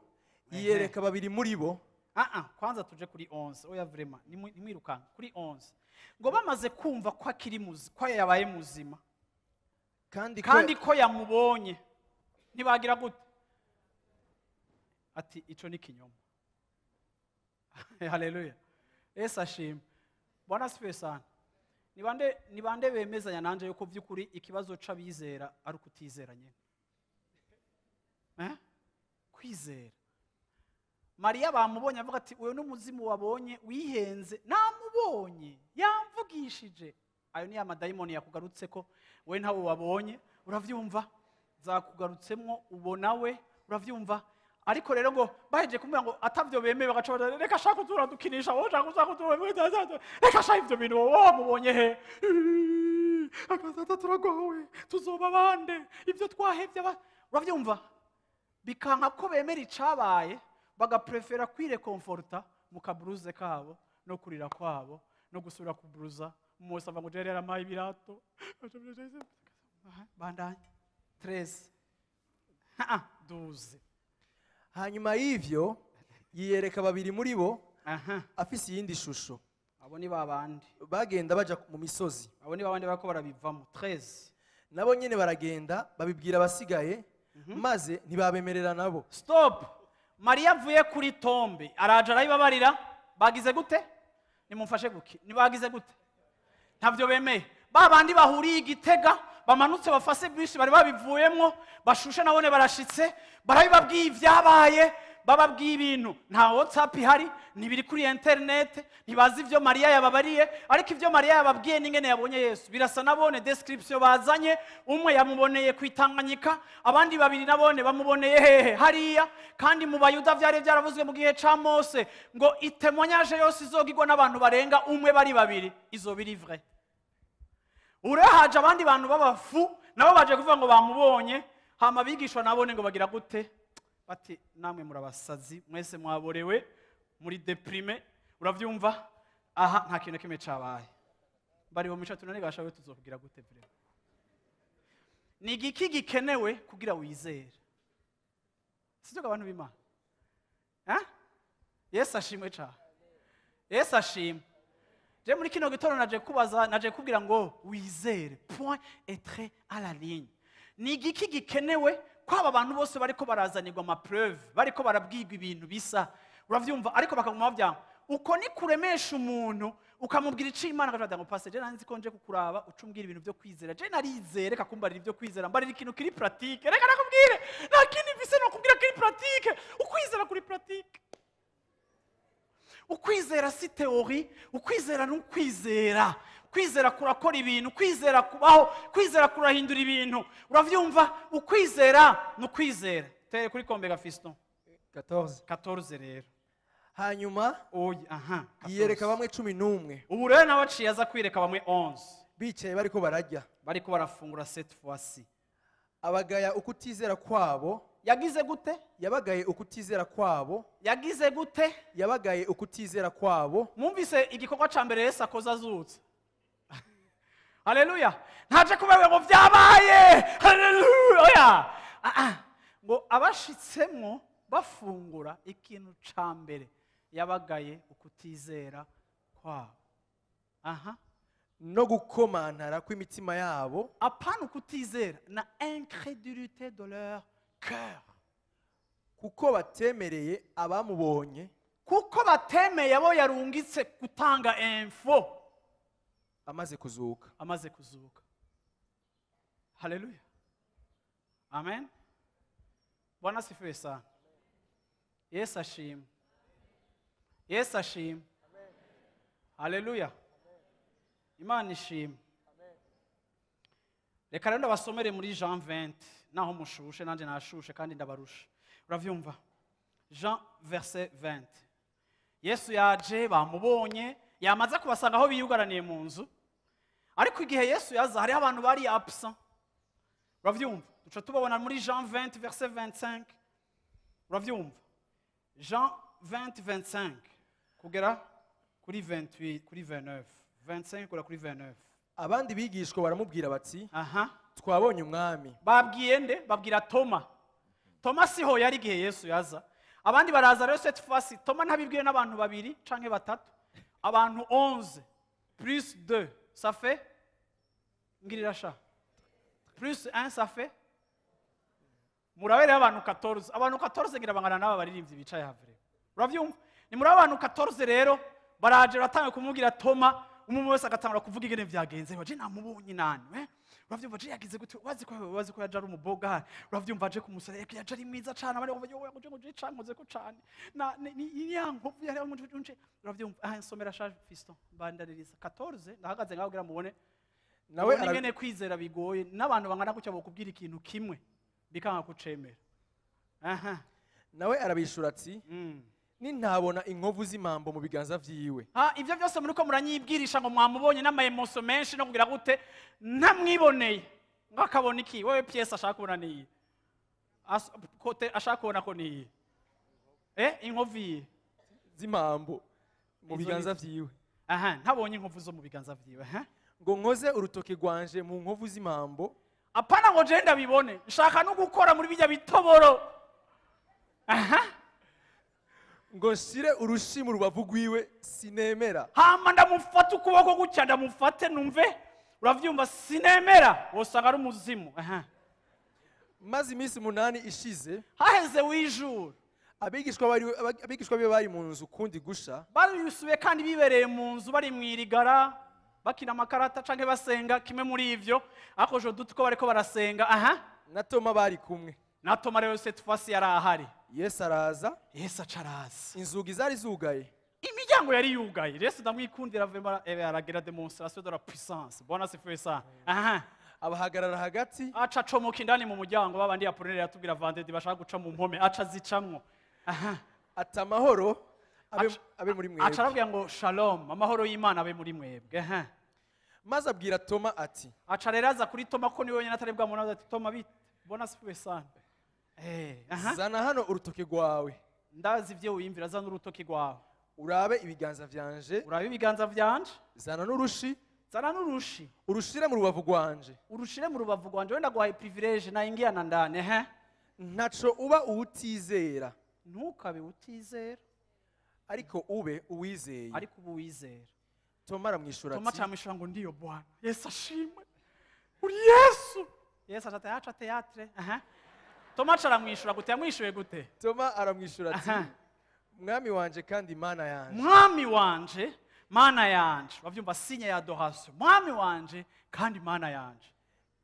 yiyereka babiri muri bo. Ah ah, kwanza tuje kuri 11. Oya, vraiment, nimwirukanka kuri 11. Ngo bamaze kumva ko akiri muzi, ko yabaye muzima kandi ko kandi ko yamubonye, ntibagira gute? Ati ico ni kinyoma. Haleluya, Yesu ashima. Bwana asifiwe sana. Ni bande bemezanya nanje yuko vy'ukuri ikibazo c'abizera ari ukutizera nyene? Eh? Kwizera. Mariya bamubonye, avuga ati uyu ni umuzimu wabonye, wihenze, namubonye, yamvugishije. Ayo ni amadayimoni yakugarutse ko we ntawe wabonye. Uravyumva? Zakugarutsemwo, ubona we. Uravyumva? Ariko rero ngo baheje kumubwira ngo atavyo bemeye, bagaca baja, reka shaka utura dukinisha wowe, shaka uza kutura, reka shaka ivyo bintu wowe wamubonye he? Akazaza turagowe, tuzoba bande ibyo twahevye uravyumva? Bikanka ko bemera icabaye, bagaprefera kwirekonforta mu kaburuze kabo no kurira kwabo no gusubira kuburuza. Umunsi ava ngo jere yaramaye ibirato. Bandanye 13, ah, 12. Hanyuma y'ivyo yiyereka babiri muri bo afise iyindi shusho. Abo ni babandi bagenda baja mu misozi. Abo ni babandi bariko barabivamo. 13. Nabo nyene baragenda babibwira abasigaye, maze ntibabemerera nabo. Stop. Mariya avuye kuri tombe, araje arabibabarira. Bagize gute? Nimumfashe guki? Nibagize gute? Ntabyo bemeye. Ba bandi bahuriye igitega, bamanutse bafase bisi, bari babivuyemwo bashushe, nabone barashitse, barabibabwiye ibyabaye. Bababwiye ibintu nta WhatsApp ihari, ntibiri kuri internet, ntibazi ibyo Mariya yababariye. Ariko ibyo Mariya yababwiye n'ingene yabonye Yesu birasa. Nabone description bazanye: umwe yamuboneye ku Itanganyika, abandi babiri nabone bamuboneye hehe? Hariya. Kandi mu Bayuda byari byaravuzwe mu gihe ca Mose ngo i témoignage yose izogirwa n'abantu barenga umwe, bari babiri, izoba iri vrai. Urehaje abandi bantu b'abafu nabo baje kuvuga ngo bamubonye. Hama abigishwa nabone ngo bagira gute? Bati namwe murabasazi mwese, mwaborewe, muri déprimés. Uravyumva? Aha nta kintu na kimwe cabaye. Bari mu mico tunane gashawe, tuzokugira gute? Vraiment, ni igiki gikenewe kugira wizere? Sivyo abantu b'Imana? Eh? Yesu ashimwe cane, Yesu ashimwe. Je muri kino gitondo naje kubaza, naje kubwira ngo wizere, point et trait à la ligne. Ni igiki gikenewe ko aba bantu bose bariko barazanirwa ama preuves, bariko barabwirwa ibintu bisa, uravyumva, ariko bakaguma bavyanga? Uko ni kuremesha umuntu, ukamubwira icyo Imana, akavuga ngo pastor, je nzi ko nje kukuraba uca umbwira ibintu byo kwizera. Je narizere, reka kumbarira ibyo kwizera, mbarira ikintu kiri pratique. Reka nakubwire, nta kindi mfise no kubwira kiri pratique. Ukwizera kuri pratique. Ukwizera si théorie, ukwizera ni ukwizera. Kwizera kurakora ibintu, kwizera kubaho, kwizera kurahindura ibintu. Uravyumva? Ukwizera ni ukwizera. Tere kuri kombe ga fiston. 14. 14 rero. Hanyuma oya, aha. yiyereka 14. bamwe 11 Ubu rero nawe aciye aza kwireka bamwe 11 bicaye bariko bararya. Bariko barafungura cette fois-ci. Abagaya ukutizera kwabo. Yagize gute? Yabagaye ukutizera kwabo. Yagize gute? Yabagaye ukutizera kwabo. Mwumvise igikorwa ca mbere Yesu akoze azutse? Haleluya! Ntaje kubewe ngo vyabaye, haleluya, oya. Ah, ah. Ngo abashitsemwo bafungura, ikintu ca mbere yabagaye ukutizera kwabo. Aha. No gukomantara kw'imitima yabo. Apana ukutizera, na incrédulité de leur cœur. Kuko batemereye abamubonye. Kuko batemeye abo yarungitse gutanga info. Amaze kuzuka. Amaze kuzuka. Haleluya, amen. Bwana asifiwe sana. Yesu ashimwe. Yesu ashimwe. Haleluya, Imana ishimwe. Reka rero ndabasomere muri Jean 20, naho mushushe, nanjye nashushe kandi ndabarusha. Uravyumva? Jean verset 20. Yesu yaje, bamubonye, yamaze kubasanga aho biyugaraniye mu nzu. Ariko igihe Yesu yaza, hariho abantu bari absent. Uravyumva? Duca tubabona muri Jean 20 verset 25. Uravyumva? Jean 20 25 kugera kuri 28, kuri 29, 25 kugera kuri 29. Abandi bigishwa baramubwira bati: "Twabonye Umwami." Babwiye nde? Babwira Toma. Toma siho yari igihe Yesu yaza. Abandi baraza rero. Cette fois Toma ntabibwiye n'abantu babiri canke batatu, abantu 11 plus 2, ça fait, ngirira sha, plus 1, ça fait, murabe abantu 14. Abantu 14 ngira bangana n'aba baririmbyi bicaye havre. Uravyumva? Ni muri abantu 14 rero baraje, baratanga kumubwira Toma. Umwe wese agatangura kuvuga ingene vyagenze. Baje namubonye nani, eh? Uravyumva? Je yagize gute? Wazi ko yaje ari umuboga. Uravyumva? Aje kumusara, yaje ari mwiza cane. Abandi bavuga: "Yowe, ngo je cankoze ko cane na ni ya nkovu yari mu nje." Uravyumva? Ah, nsomera sha fiston, bandaririza 14. Ndahagaze ngaho kugira mubone Nawe nawe ingene kwizera bigoye, n'abantu bangana gutya bokubwira ikintu kimwe bikanga kucemera. Aha. Nawe arabishura ati: "Nintabona inkovu z'impambo mu biganza vyiwe, Ha, ibyo byose muri ko muranyibwirisha ngo mwamubonye n'ama émotions menshi no kugira gute, ntamwiboneye ngo akabona iki? Wewe pièce ashaka kubona niyi? Kote ashaka kubona ko niyi, eh, inkovu iyi z'impambo mu Izo biganza vyiwe, Aha, ntabonye inkovu zo mu biganza vyiwe, aha, ngo nkoze urutoki rwanje mu nkovu z'impambo, Apana ngo je ndabibone, nshaka no gukora muri bijya bitoboro. Aha. ngo nshire urushi mu rubavu rwiwe, sinemera." Hama ndamufata ukuboko gutya, ndamufate numve. Uravyumva? Sinemera, wosanga ari umuzimu. Aha. Maze iminsi 8 ishize, Haheze wijuru, abigishwa biwe bari mu nzu kundi gusha, barisubiye kandi bibereye mu nzu, bari mu irigara, bakina amakarata canke basenga, kimwe muri ivyo, ariko je doute ko bariko barasenga. Aha. na Toma bari kumwe. Na Toma rero cette fois yari ahari. Yesu araza, Yesu aca araza, inzugi zari zugaye. Imiryango yari yugaye. Yesu ndamwikundira vraiment, ebe aragira démonstration de la puissance. Bwana asifiwe sana. Aha. Abahagarara hagati. Aca acomoka indani mu muryango, babandi Apollinaire yatubwira vendredi bashaka guca mu mpome, aca zicamwo. Aha. Ati: "Amahoro abe, abe muri Aca mwebwe." arabwira ngo: "Shalom, amahoro y'Imana abe muri mwebwe." Aha. Maze abwira Toma ati: Aca rero aza kuri Toma, ko niwe wenyine atari bwamubona. Ati: "Toma, bite? Bwana asifiwe sana." Eh, aha. "Zana hano urutoki rwawe, Ndazi ibyo wiyumvira, zana urutoki rwawe, urabe ibiganza vyanje, urabe ibiganza vyanje, zana n'urushi, zana n'urushi, urushire mu rubavu rwanje. Urushire mu rubavu rwanje." Wenda guhaye privilège, naingia na ndani, ehe. Ntaco uba uwutizera, Ntukabe utizera, ariko ube uwizeye." ariko ubu wizera. Toma aramwishura Toma ati: acamwishura ngo: "Ndiyo Bwana." Yesu ashimwe, uri Yesu. Yesu aca aca théâtre. Aha, Toma aca aramwishura gute? Yamwishuye gute? Toma aramwishura ati: Aha. "Mwami wanje kandi Imana yanje." Mwami wanje, Mana yanje. Bavyumva? Signe ya adoration: Mwami wanje kandi Mana yanje.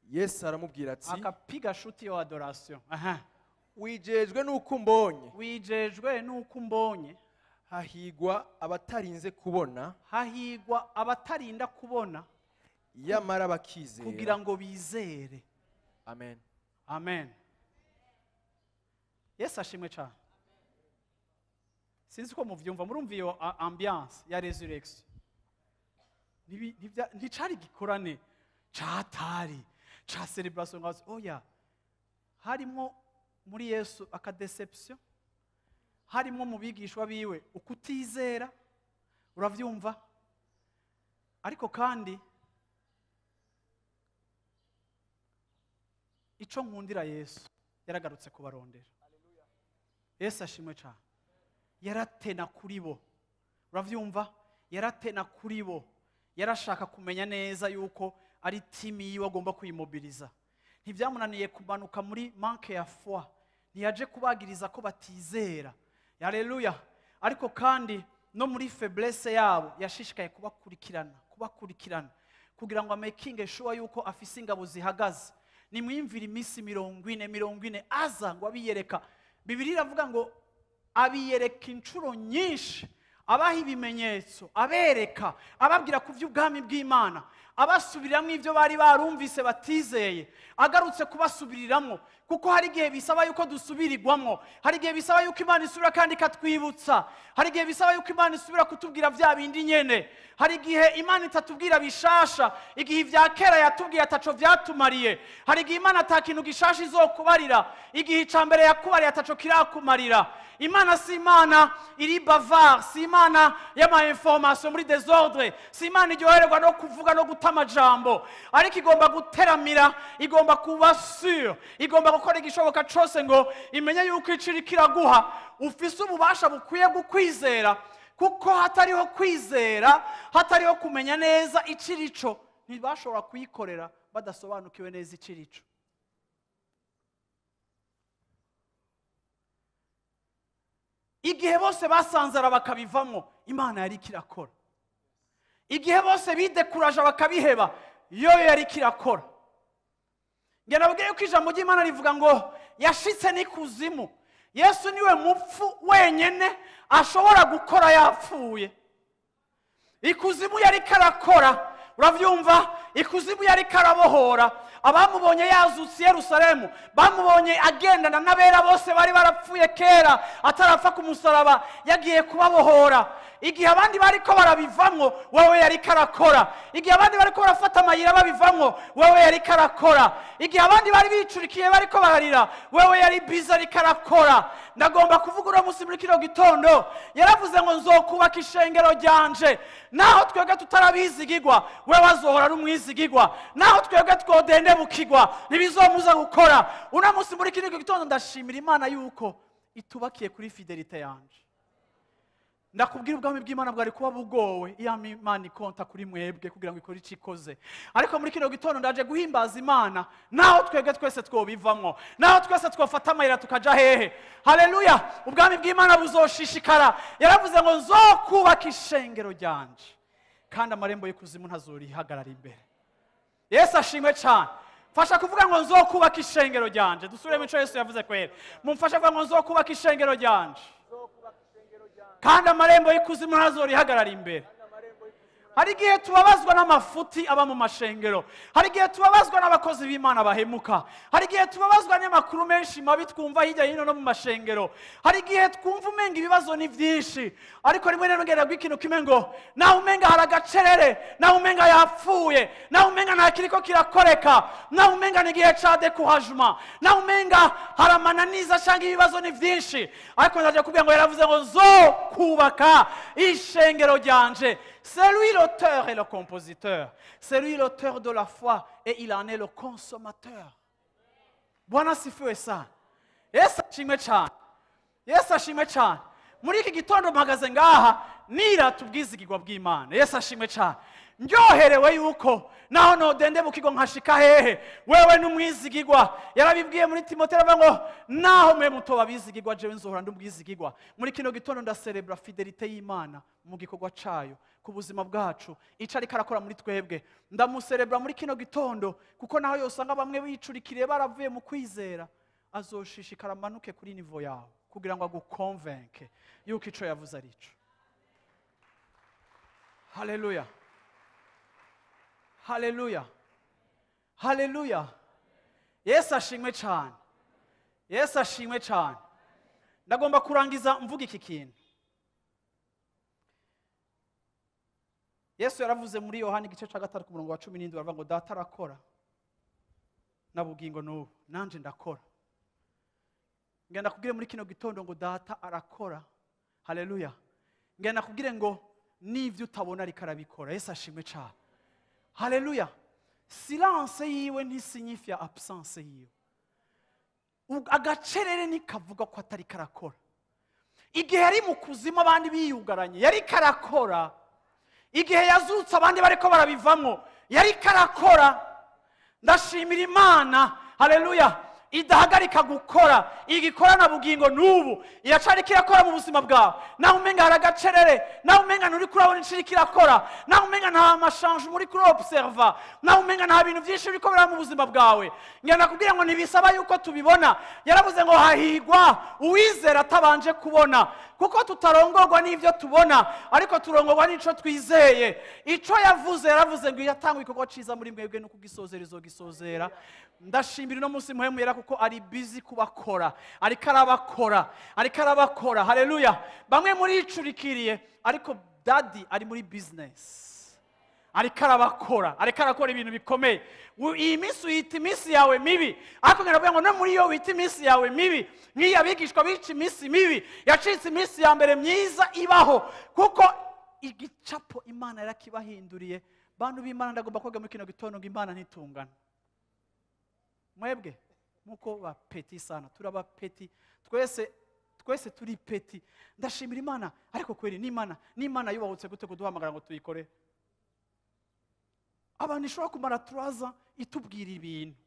Yesu aramubwira ati: Akapiga shuti yo adoration. Aha. "Wijejwe n'uko umbonye. Wijejwe nuko umbonye. Hahigwa abatarinze kubona, Hahigwa abatarinda kubona, yamara bakizera." kugira ngo bizere. Amen. Amen. Yesu ashimwe cyane. Sinzi ko muvyumva. Murumva iyo ambiance ya résurrection? Nticari gikorane catari ca célébration ngaho, oya. Harimo muri Yesu aka déception, harimo mu bigishwa biwe ukutizera. Uravyumva? Ariko kandi ico nkundira Yesu, yaragarutse kubarondera. Yesu ashimwe cyane. Yaratena kuri bo. Uravyumva? Yaratena kuri bo, yarashaka kumenya neza yuko ari team yiwe agomba kuyimobiliza. Ntibyamunaniye kumanuka muri manque ya foi. Ntiyaje kubagiriza ko batizera. Haleluya! Ariko kandi no muri faiblesse yabo yashishikaye kubakurikirana, kubakurikirana. Kugira ngo amakinge sure yuko afise ingabo zihagaze. Nimwiyumvire iminsi 40 40 aza ngo abiyereka. Bibiliya iravuga ngo abiyereka inshuro nyinshi, abaha ibimenyetso, abereka, ababwira ku by'ubwami bw'Imana, abasubiriramo ibyo bari barumvise batizeye, agarutse kubasubiriramo, kuko hari igihe bisaba yuko dusubirirwamo, hari igihe bisaba yuko Imana isubira kandi ikatwibutsa, hari igihe bisaba yuko Imana isubira kutubwira bya bindi nyene, hari igihe Imana itatubwira bishasha, igihe ibya kera yatubwiye ataco vyatumariye, hari igihe Imana ata kintu gishasha izokubarira, igihe ica mbere yakubariye ataco kirakumarira. Imana si Imana iri bavard, si Imana y'ama information muri désordre, si Imana iryohererwa no kuvuga no guta amajambo, ariko igomba guteramira, igomba kuba sûr, igomba gukora igishoboka cose ngo imenye yuko ico iriko iraguha ufise ububasha bukwiye gukwizera, kuko hatariho kwizera, hatariho kumenya neza ico irico, ntibashobora kuyikorera badasobanukiwe neza ico irico. Igihe bose basanzara bakabivamo, Imana yari ikirakora. Igihe bose bidekuraje bakabiheba, yo yari ikirakora. Nge nababwiye yuko ijambo ry'Imana rivuga ngo yashitse n'ikuzimu. Yesu niwe mupfu wenyene ashobora gukora yapfuye. Ikuzimu yari karakora, uravyumva? Ikuzimu yari karabohora. Abamubonye yazutse i Yerusalemu, bamubonye agendana n'abera bose bari barapfuye kera atarapfa ku musaraba, yagiye kubabohora. Igihe abandi bariko barabivamwo, wewe yari karakora. Igihe abandi bariko barafata amayira babivamwo, wewe yari karakora. Igihe abandi bari bicurikiye bariko bararira, wewe yari busy ari karakora. Ndagomba kuvuga uno munsi muri kino gitondo, yaravuze ngo nzokubaka ishengero ryanje. Naho twebwe tutarabizigirwa, wewe azohora ari umwizigirwa. Naho twebwe twodendebukirwa, ntibizomuza gukora. Uno munsi muri kino gitondo ndashimira Imana yuko itubakiye kuri fidelite yanje. Ndakubwira ubwami bw'Imana bwari kuba bugowe iyo Imana ikonta kuri mwebwe kugira ngo ikore icikoze. Ariko muri kino gitondo ndaje guhimbaza Imana, naho twebwe twese twobivamwo, naho twese twofata amayira tukaja hehe. Haleluya! Ubwami bw'Imana buzoshishikara. Yaravuze ngo nzokubaka ishengero ryanje, kandi amarembo y'ikuzimu ntazorihagarara imbere. Yesu ashimwe cyane. Mfasha kuvuga ngo nzokubaka ishengero ryanje. Dusubiremo ico Yesu yavuze kwera. Mumfasha kuvuga ngo nzokubaka ishengero ryanje, kandi amarembo y'ikuzimu ntazorihagarara imbere. Hari igihe tubabazwa n'amafuti aba mu mashengero, hari igihe tubabazwa n'abakozi b'Imana bahemuka, hari igihe tubabazwa n'amakuru menshi mabi twumva hirya hino no mu mashengero, hari igihe twumva umenga ibibazo ni byinshi, ariko rimwe na rimwe ngera ikintu kimwe ngo naho umenga hari agacerere, naho umenga yapfuye, naho umenga nta kiriko kirakoreka, naho umenga ni igihe ca découragement, naho umenga hari amananiza cyangwa ibibazo ni byinshi, ariko ndaje kubwira ngo yaravuze ngo nzokubaka ishengero ryanje. C'est lui l'auteur et le compositeur. C'est lui l'auteur de la foi et il en est le consommateur. Bwana asifiwe sana. Yesu ashimwe cyane. Yesu ashimwe cyane. Muri iki gitondo mpagaze ngaha nirata ubwizigirwa bw'Imana. Yesu ashimwe cyane. Ndyoherewe yuko naho nodendebukirwa nkashika hehe, wewe n'umwizigirwa. Yarabibwiye muri Timoteyo aravuga ngo naho mwe mutoba abizigirwa, jewe nzohora ndi umwizigirwa. Muri kino gitondo ndaserebra fidelite y'Imana mu gikorwa cayo ku buzima bwacu, ico ariko arakora muri twebwe. Ndamuserebra muri kino gitondo kuko naho yosanga bamwe bicurikiriye baravuye mu kwizera, azoshishikara amanuke kuri niveau yawe kugira ngo agukonvenke yuko ico yavuze ari ico. Haleluya. Haleluya. Haleluya. Yesu ashimwe cyane. Yesu ashimwe cyane. Ndagomba kurangiza mvuga iki kintu. Yesu yaravuze muri Yohana igice cya 3 ku murongo wa 17, aravuga ngo data arakora na bugingo n'ubu nanje ndakora. Ngenda kubwire muri kino gitondo ngo data arakora. Haleluya. Ngenda kubwire ngo n'ivyo utabona ariko arabikora. Yesu ashimwe cyane. Haleluya. Silence yiwe ntisignifia absence yiwe. Agacerere nikavuga ko atari karakora. Igihe yari mu kuzimu abandi biyugaranye, yari karakora. Igihe yazutse abandi bariko barabivamwo, yari karakora. Ndashimira Imana. Haleluya. Idahagarika gukora, igikorana bugingo n'ubu iracariko irakora mu buzima bwawe. Naho umenga hari agacerere, naho umenga nturi kurabona iciriko irakora, naho umenga nta ma changements uri kuri observa, naho umenga nta bintu byinshi biriko biraba mu buzima bwawe, ngira nakubwira ngo ntibisaba yuko tubibona. Yaravuze ngo hahigwa uwizera atabanje kubona, kuko tutarongorwa n'ivyo tubona, ariko turongorwa n'ico twizeye. Ico yavuze, yaravuze ngo yatanga igikorwa ciza muri mwebwe no kugisozera izogisozera. Ndashimira uno munsi Mpwemu Yera kuko ari busy kubakora, ariko arabakora, ariko arabakora. Haleluya! Bamwe muri icurikiriye, ariko Daddy ari muri business, ariko arabakora, ariko arakora ibintu bikomeye. Iyi minsi uyita iminsi yawe mibi, ariko ngira ngo no muri yo wita iminsi yawe mibi, nk'iyo abigishwa bica iminsi mibi, yacitse iminsi ya mbere myiza ibaho, kuko igicapo Imana yarakibahinduriye. Bantu b'Imana, ndagomba koga muri kino gitondo ngo Imana ntitungana. Mwebwe muko ba petits sana, turaba petits twese, twese turi petits. Ndashimira Imana, ariko kweri n'Imana yubahutse gute kuduhamagara ngo tuyikore? Abantu ishobora kumara turaza itubwira ibintu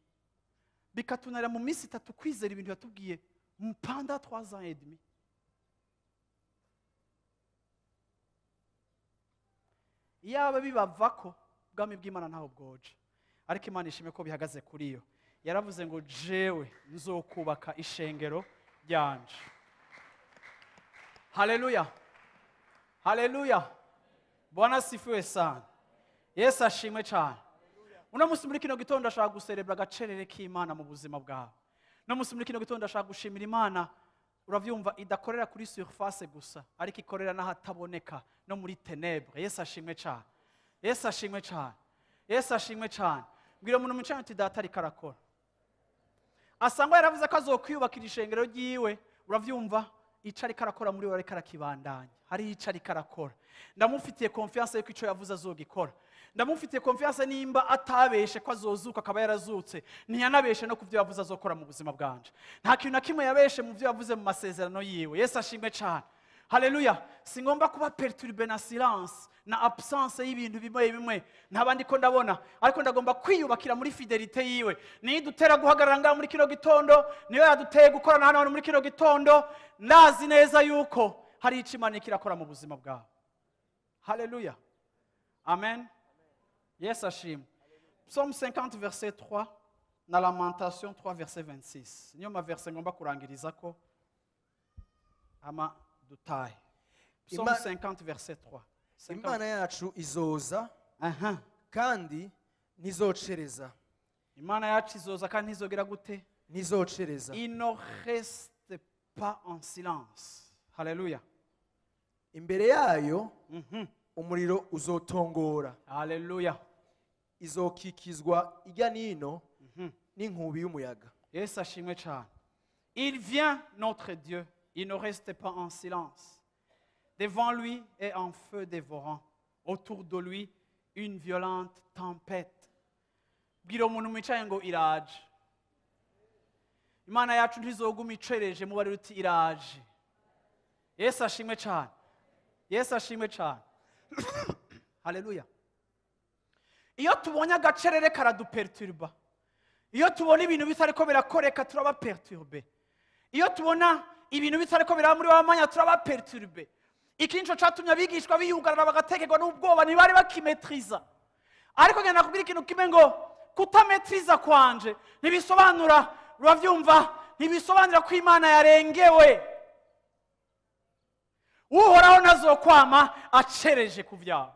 bikatunanira mu minsi 3 kwizera ibintu yatubwiye pendant 3 ans et demi. Iyaba bibavako, ubwami bw'Imana ntaho bwoje, ariko Imana ishime ko bihagaze kuri yo. Yaravuze ngo jewe nzokubaka ishengero ryanje. Haleluya, haleluya! Bwana sifiwe sana! Yesu ashimwe cyane! Uno munsi muri kino gitondo ashaka guserebra agacerere k'Imana mu buzima bwawe. Uno munsi muri kino gitondo ashaka gushimira Imana, uravyumva, idakorera kuri surface gusa, ariko ikorera n'ahataboneka, no muri ténèbres. Yesu ashimwe cyane! Yesu ashimwe cyane! Yesu ashimwe cyane! Mbwira umuntu mwicaranye uti Data ariko arakora. Asangwa yaravuze ko azokwiyubakira ishengero ryiwe, uravyumva, ico ariko arakora muri we ariko arakibandanya. Hariho ico ariko arakora. Ndamufitiye confiance yuko ico yavuze azogikora. Ndamufitiye confiance, nimba atabeshe ko azozuka akaba yarazutse, ntiyanabeshe no ku byo yavuze azokora mu buzima bwanje. Nta kintu na kimwe yabeshe mu byo yavuze mu masezerano yiwe. Yesu ashimwe cyane! Haleluya! Singomba kuba perturbé na silence na absence y'ibintu bimwe bimwe ntaba ndiko ndabona, ariko ndagomba kwiyubakira muri fidélité yiwe. Niyo idutera guhagarara ngaha muri kino gitondo, niyo yaduteye gukorana hano muri kino gitondo. Ndazi neza yuko hari ico Imana iriko irakora mu buzima bwawe. Haleluya, amen! Yesu ashimwe! Psaume 50 verset 3 na Lamentation 3 verset 26 niyo ma verset ngomba kurangiriza ko ama dutahe. Psaume 50 verset 3. 50. Imana yacu izoza kandi ntizocereza. Imana yacu izoza kandi ntizogera gute? Ntizocereza. Il ne reste pas en silence. Haleluya! Imbere yayo umuriro uzotongora. Haleluya! Izokikizwa ijya nino n'inkubi y'umuyaga. Yesu ashimwe cyane! Il vient, notre Dieu, il ne reste pas en silence. Devant lui est un feu dévorant, autour de lui une violente tempête. Bwira umuntu mwicaye ngo iraje. Imana yacu ntizoguma icereje. Mubari uti iraje. Yesu ashimwe cyane! Yesu ashimwe cyane! Haleluya! Iyo tubonye agacerere karaduperturba. Iyo tubona ibintu bitariko birakoreka turaba perturbé. Iyo tubona ibintu bitariko biraba muri wa mwanya turaba perturbé. Iki nico catumye abigishwa biyugarana, bagatekerwa n'ubwoba, ntibari bakimetriza. Ariko ngenda kubwira ikintu kimwe ngo kutametriza kwanje ntibisobanura, uravyumva, ntibisobanura ko Imana yarengewe. Uhoraho ntazokwama acereje ku vyawe.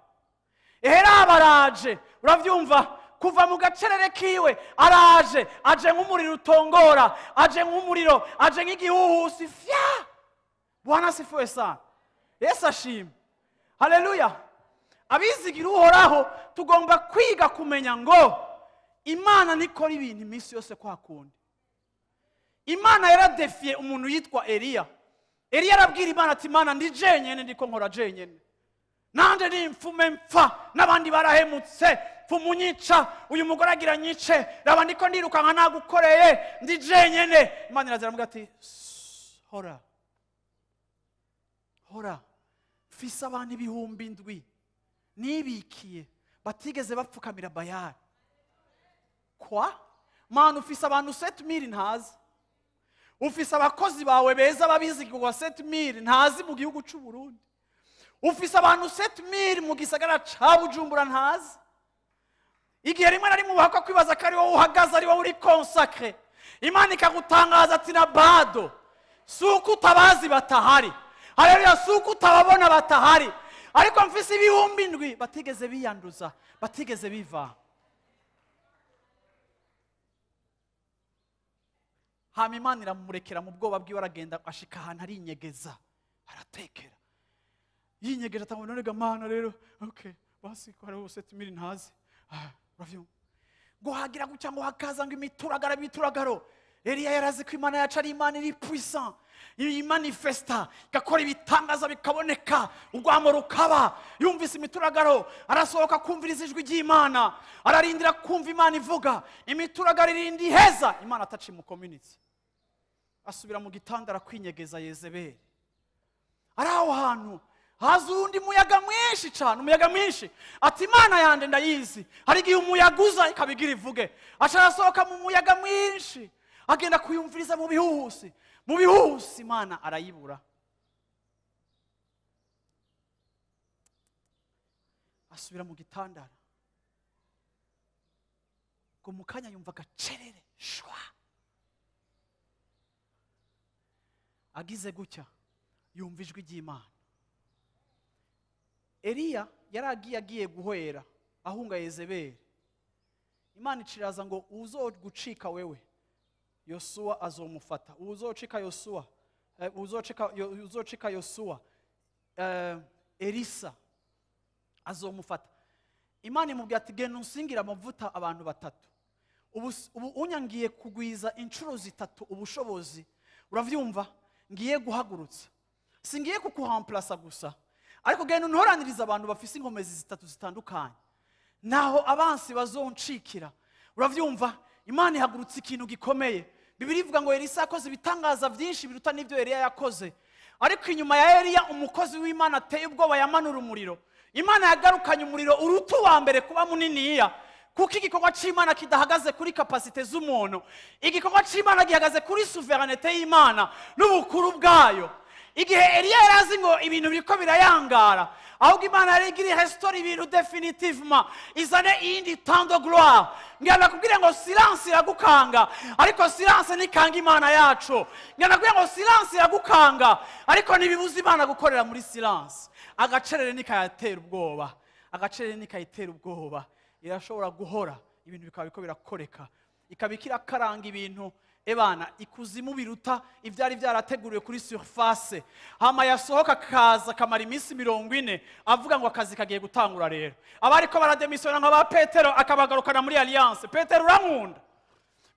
Ehera baraje, uravyumva, kuva mu gacerere kiwe araje, aje nk'umuriro utongora, aje nk'umuriro, aje nk'igihuhusi fya. Bwana sifuwe sana! Yesu ashimwe! Haleluya! Abizigira Uhoraho tugomba kwiga kumenya ngo Imana ntikora ibintu iminsi yose kwa kundi. Imana yaradefiye umuntu yitwa Eliya. Eliya arabwira Imana ati: "Imana, ndi jenyene, ndiko nkora jenyene, nanje ni mfume mpfa, n'abandi barahemutse, pfumunyica, uyu mugore agira nyice, raba ndiko ndirukanka, nagukoreye, ndi jenyene." Imana iraza iramubwira ati: "Sss, hora hora, mfise abantu 7,000 nibikiye batigeze bapfukamira Bayali." Kwa Mana, ufise abantu 7000 ntazi, ufise abakozi bawe beza babizigirwa 7000 ntazi mu gihugu cy'u Burundi, ufise abantu 7000 mu gisagara ca Bujumbura ntazi. Igihe rimwe na rimwe ubahakwa kwibaza ko ari wowe uhagaze, ari wowe uri consacré, Imana ikagutangaza ati na bado si uko utabazi batahari, haleluya, si uko utababona batahari, ariko mfise 7000 batigeze biyanduza, batigeze biva. Hama Imana iramurekera mu bwoba bwiwe, aragenda ashika ahantu arinyegeza, aratekera, yinyegeje atanga none ga Mana rero, okay basi ko hariho 7000 ntazi. Uravyumva ngo hagira gutya ngo hakaza ngo imituragaro, imituragaro. Eliya yarazi ko Imana yacu ari Imana iri puissant, imanifesta, igakora ibitangaza bikaboneka, urwamo rukaba. Yumvise imituragaro arasohoka kumviriza ijwi ry'Imana, ararindira kumva Imana ivuga. Imituragaro irindi iheza, Imana ataci mu community. Asubira mu gitanda arakwinyegeza Yezebeli. Ari aho hantu haza undi muyaga mwinshi cyane, umuyaga mwinshi. Ati Imana yanje ndayizi, hari igihe umuyaga uza ikabigira ivuge. Aca arasohoka mu muyaga mwinshi, agenda kuyumviriza mu bihuhusi, mu bihuhusi Imana arayibura. Asubira mu gitandara, ngo mu kanya yumva agacerere shwa. Agize gutya yumva ijwi ry'Imana. Eliya yaragiye agiye guhwera ahunga Yezebeli. Imana iciraza ngo uzogucika wewe Yosuwa azomufata, uzocika Yosuwa, uzocika Yosuwa, Elisa azomufata. Imana imubwira ati genda unsingira amavuta abantu batatu. Ubu unyangiye kugwiza inshuro 3 ubushobozi, uravyumva, ngiye guhagurutsa, singiye kukuhamplasa gusa, ariko genda untoraniriza abantu bafise inkomezi 3 zitandukanye, naho abansi bazoncikira. Uravyumva, Imana ihagurutsa ikintu gikomeye. Bibiliya ivuga ngo Elisa yakoze ibitangaza byinshi biruta n'ibyo Eliya yakoze, ariko inyuma ya Eliya umukozi w'Imana ateye ubwoba yamanura umuriro. Imana yagarukanye umuriro uruta uwa mbere kuba muniniya, kuko igikorwa c'Imana kidahagaze kuri kapasite z'umuntu. Igikorwa c'Imana gihagaze kuri souveraineté y'Imana n'ubukuru bwayo. Igihe Eliya yarazi ngo ibintu biriko birayangara, ahubwo Imana yari igira restore ibintu definitivement, izane iyindi temps de gloire. Ngira nakubwire ngo silence iragukanga, ariko silence ntikanga Imana yacu. Ngira nakubwire ngo silence iragukanga, ariko ntibibuza Imana gukorera muri silence. Agacerere nikayatera ubwoba, agacerere nikayitera ubwoba. Irashobora guhora ibintu bikaba biko birakoreka, ikabikira karanga ibintu ebana ikuzimu biruta ivyari byarateguriwe kuri surface. Hama yasohoka kaza kamara iminsi 40 avuga ngo akazi kagiye gutangura. Rero abariko barademissiona nka ba Petero akabagarukana muri alliance. Petero urankunda,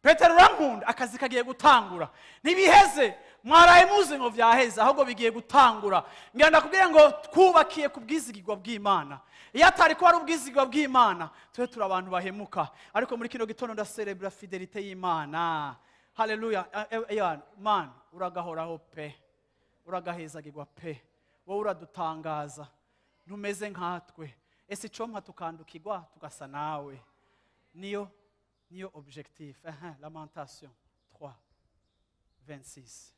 Petero urankunda, akazi kagiye gutangura. Ntibiheze, mwaraye muzi ngo vyaheze, ahubwo bigiye gutangura. Ngira ndakubwira ngo twubakiye ku bwizigirwa bw'Imana. Iyo atari ko ari ubwizigirwa bw'Imana, twe turi abantu bahemuka. Ariko muri kino gitondo ndacerebra fidelité y'Imana. Haleluya. Man, uragahoraho pe, uragahezagirwa pe, wowe uradutangaza, ntumeze nkatwe. Ese icompa tukandukirwa tugasa nawe? Niyo objectif. Lamentation 3:26.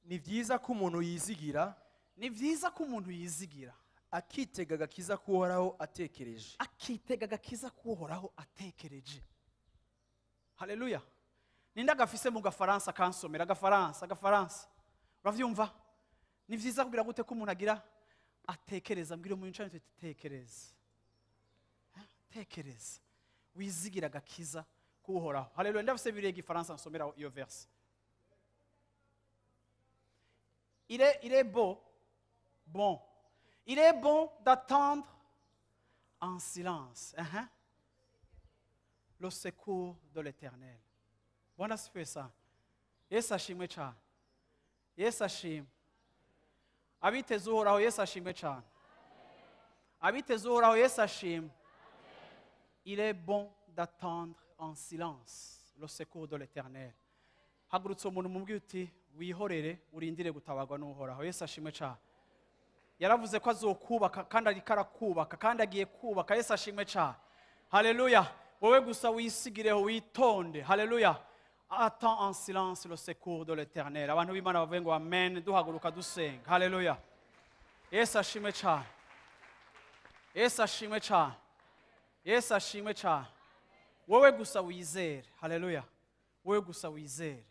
Ni vyiza ko umuntu yizigira, ni vyiza ko umuntu yizigira, akitega agakiza k'Uhoraho atekereje, akitega agakiza k'Uhoraho atekereje. Haleluya. Ninda gafise mu gafaransa kansomera agafaransa, agafaransa. Uravyumva? Ni vyiza kugira gute ko umuntu agira atekereza. Mbwira umuntu cyane tekereza, tekereza, wizigira agakiza k'Uhoraho. Haleluya. Ndafise biriye gifaransa nsomera iyo verse. Il est beau, bon. Il est bon d'attendre en silence le secours de l'Éternel. Bwana asifiwe sana. Yesu ashimwe cyane. Yesu ashimwe. Abiteze Uhoraho Yesu ashimwe cyane. Abiteze Uhoraho Yesu ashimwe. Il est bon d'attendre en silence le secours de l'Éternel. Hagurutse umuntu mubwira uti wihorere urindire gutabarwa n'Uhoraho. Yesu ashimwe cyane. Yaravuze ko azokubaka kandi ariko arakubaka kandi agiye kubaka. Yesu ashimwe cyane. Haleluya. Wowe gusa wisigireho, witonde. Haleluya. Attends en silence le secours de l'Éternel. Abantu b'Imana bavuye ngo amen, duhaguruka dusenga. Haleluya. Yesu ashimwe cyane. Yesu ashimwe cyane. Yesu ashimwe cyane. Wowe gusa wizere. Haleluya. Wowe gusa wizere.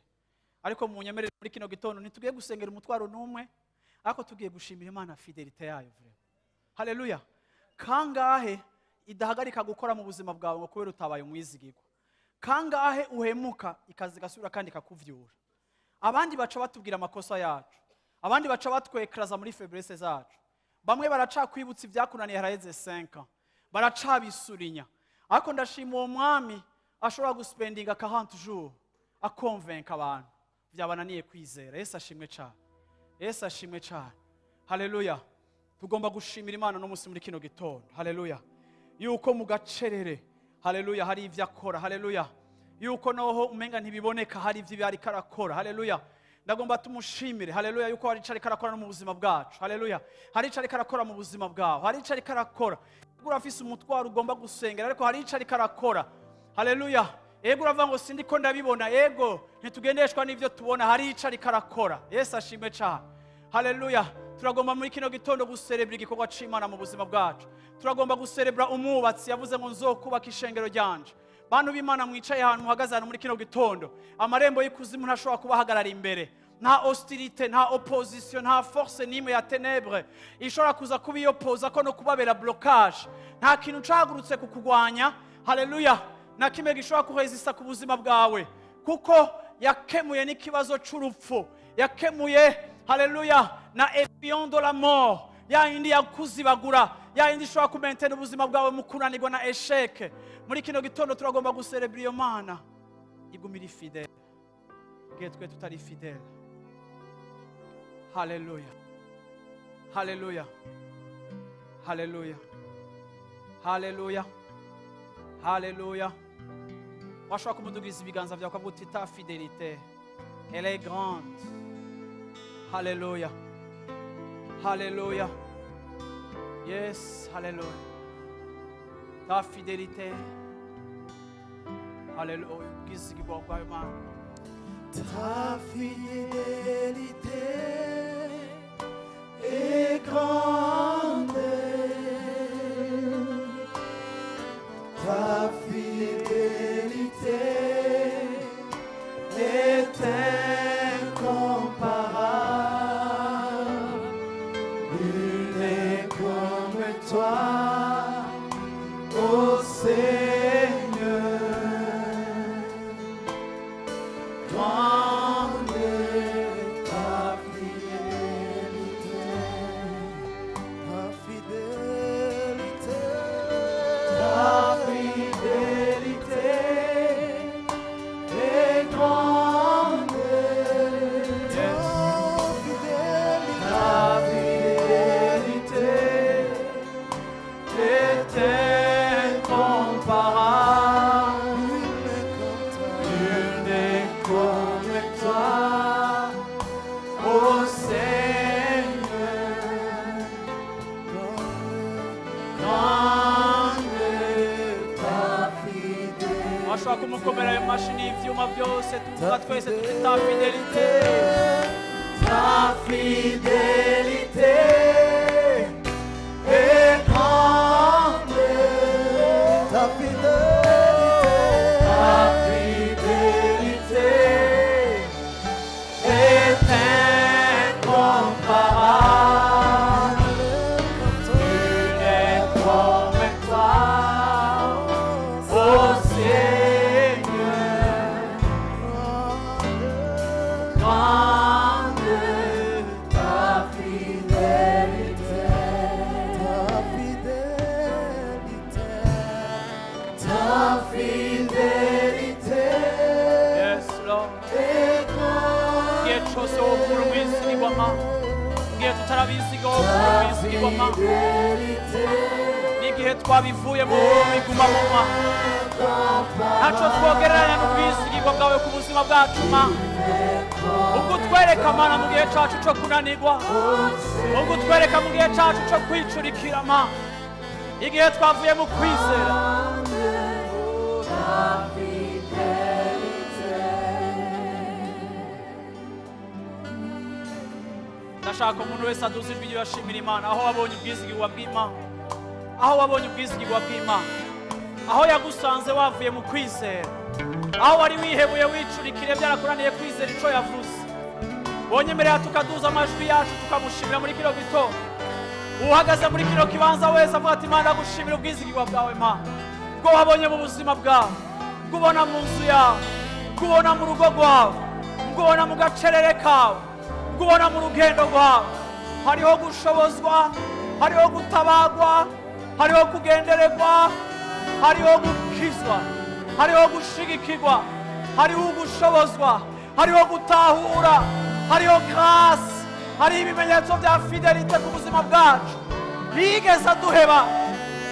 Ariko munyemerere, muri kino gitondo ntitugiye gusengera umutwaro n'umwe, ariko tugiye gushimira Imana fidélité yayo vraiment. Haleluya. Kangahe idahagarika gukora mu buzima bwawe ngo kubera utabaye umwizigirwa? Kangahe uhemuka, ikaza igasubira kandi ikakuvyura? Abandi baca batubwira amakosa yacu, abandi baca batwekaraza muri faiblesse zacu, bamwe baracakwibutsa ibyakunaniye haraheze 5 ans, baracabisurinya. Ariko ndashima uwo mwami ashobora guspendinga 40 jours akonvenka abantu byabananiye kwizera. Yesu ashimwe cyane. Yesu ashimwe cyane. Haleluya. Tugomba gushimira Imana no munsi muri kino gitondo, haleluya, yuko mu gacerere, haleluya, hari ibyo akora. Haleluya. Yuko noho umenga ntibiboneka, hari ibyo ariko arakora. Haleluya. Ndagomba tumushimire, haleluya, yuko hari icyo ariko arakora no mu buzima bwacu. Haleluya. Hari icyo ariko arakora mu buzima bwawe, hari icyo ariko arakora. Urafise umutwaro ugomba gusengera, ariko hari icyo ariko arakora. Haleluya. Ego, uravuga ngo sindi ko ndabibona. Ego, ntitugendeshwa n'ibyo tubona, hari icyo ariko arakora. Yesu ashimwe cyane. Haleluya. Turagomba muri kino gitondo guserebura igikorwa c'Imana mu buzima bwacu. Turagomba guserebura umwubatsi yavuze ngo nzokubaka ishengero ryanje. Bantu b'Imana mwicaye ahantu, muhagaze ahantu muri kino gitondo, amarembo y'ikuzimu ntashobora kubahagarara imbere. Nta hostilité, nta opposition, nta force n'imwe ya ténèbres ishobora kuza kubiyopoza ko no kubabera blocage. Nta kintu cahagurutse kukugwanya, haleluya, na kimwe gishobora kuresista ku buzima bwawe, kuko yakemuye n'ikibazo c'urupfu, yakemuye, haleluya, na aiguillon de la mort, ya yindi yakuzibagura, ya yindi ishobora kumentena ubuzima bwawe mu kunanirwa na échec. Muri kino gitondo turagomba guserebura iyo Mana igumira fidèle igihe twe tutari fidèle. Haleluya, haleluya, haleluya, haleluya, haleluya. Washobora kumudugiza ibiganza byawe ukavuga uti: "Ta fidélité, elle est grande." Haleluya, haleluya. Yes, haleluya. Ta fidélité, haleluya. Ubwizigirwa bwawe, Mana. Ta fidélité est grande. Ta fidélité est incomparable. Nul n'est comme toi, ô Seigneur. Grande est ta fidélité, ta fidélité, ta fidélité est grande. Ta fidélité est incomparable. Nul n'est comme toi, ô Seigneur. Grande est ta fidélité. Washobora kumukomera ayo mashini y'ivyuma byose, tuvuga twese tuti: "Ta fidélité." Ta fidélité est grande. Ta fidélité, ta fidélité est incomparable. Nul n'est comme toi, ô Seigneur. Grande ta fidélité, ta fidélité, ta fidélité Yes, Lord. est grande. Igihe cyose wokura umwizigirwa, ma igihe tutarabiziga, wokura umwizigirwa, ma Fidélité n'igihe twabivuyemo, biguma ma ntacyo twogereranya n'ubwizigirwa bwawe ku buzima bwacu, ma ubwo utwereka, Mana, mu gihe cyacu cyo kunanirwa, ubwo utwereka mu gihe cyacu cyo kwicurikira, ma igihe twavuye mu kwizera. Ta fidélité. Ndashaka umuntu wese aduze ijwi ryiwe ashimira Imana aho wabonye ubwizigirwa bw'Imana, aho wabonye ubwizigirwa bw'Imana, aho yagusanze wavuye mu kwizera, aho wari wihebuye wicurikire byarakunaniye kwizera ico yavuze. Bonyemerera tukaduza amajwi yacu tukamushimira muri kino gitondo. Uhagaze muri kino kibanza wese avuga ati Imana ndagushimira ubwizigirwa bwawe Mana, bwo wabonye mu buzima bwawe, bwo ubona mu nzu yawe, bwo ubona mu rugo rwawe, bwo ubona mu gacerere kawe, bwo ubona mu rugendo rwawe. Hariho gushobozwa, hariho gutabagwa, hariho kugendererwa, hariho gukizwa, hariho gushigikirwa, hariho gushobozwa, hariho gutahura, hariho grâce, hariho ibimenyetso bya fidelite ku buzima bwacu. Ntiyigeze aduheba,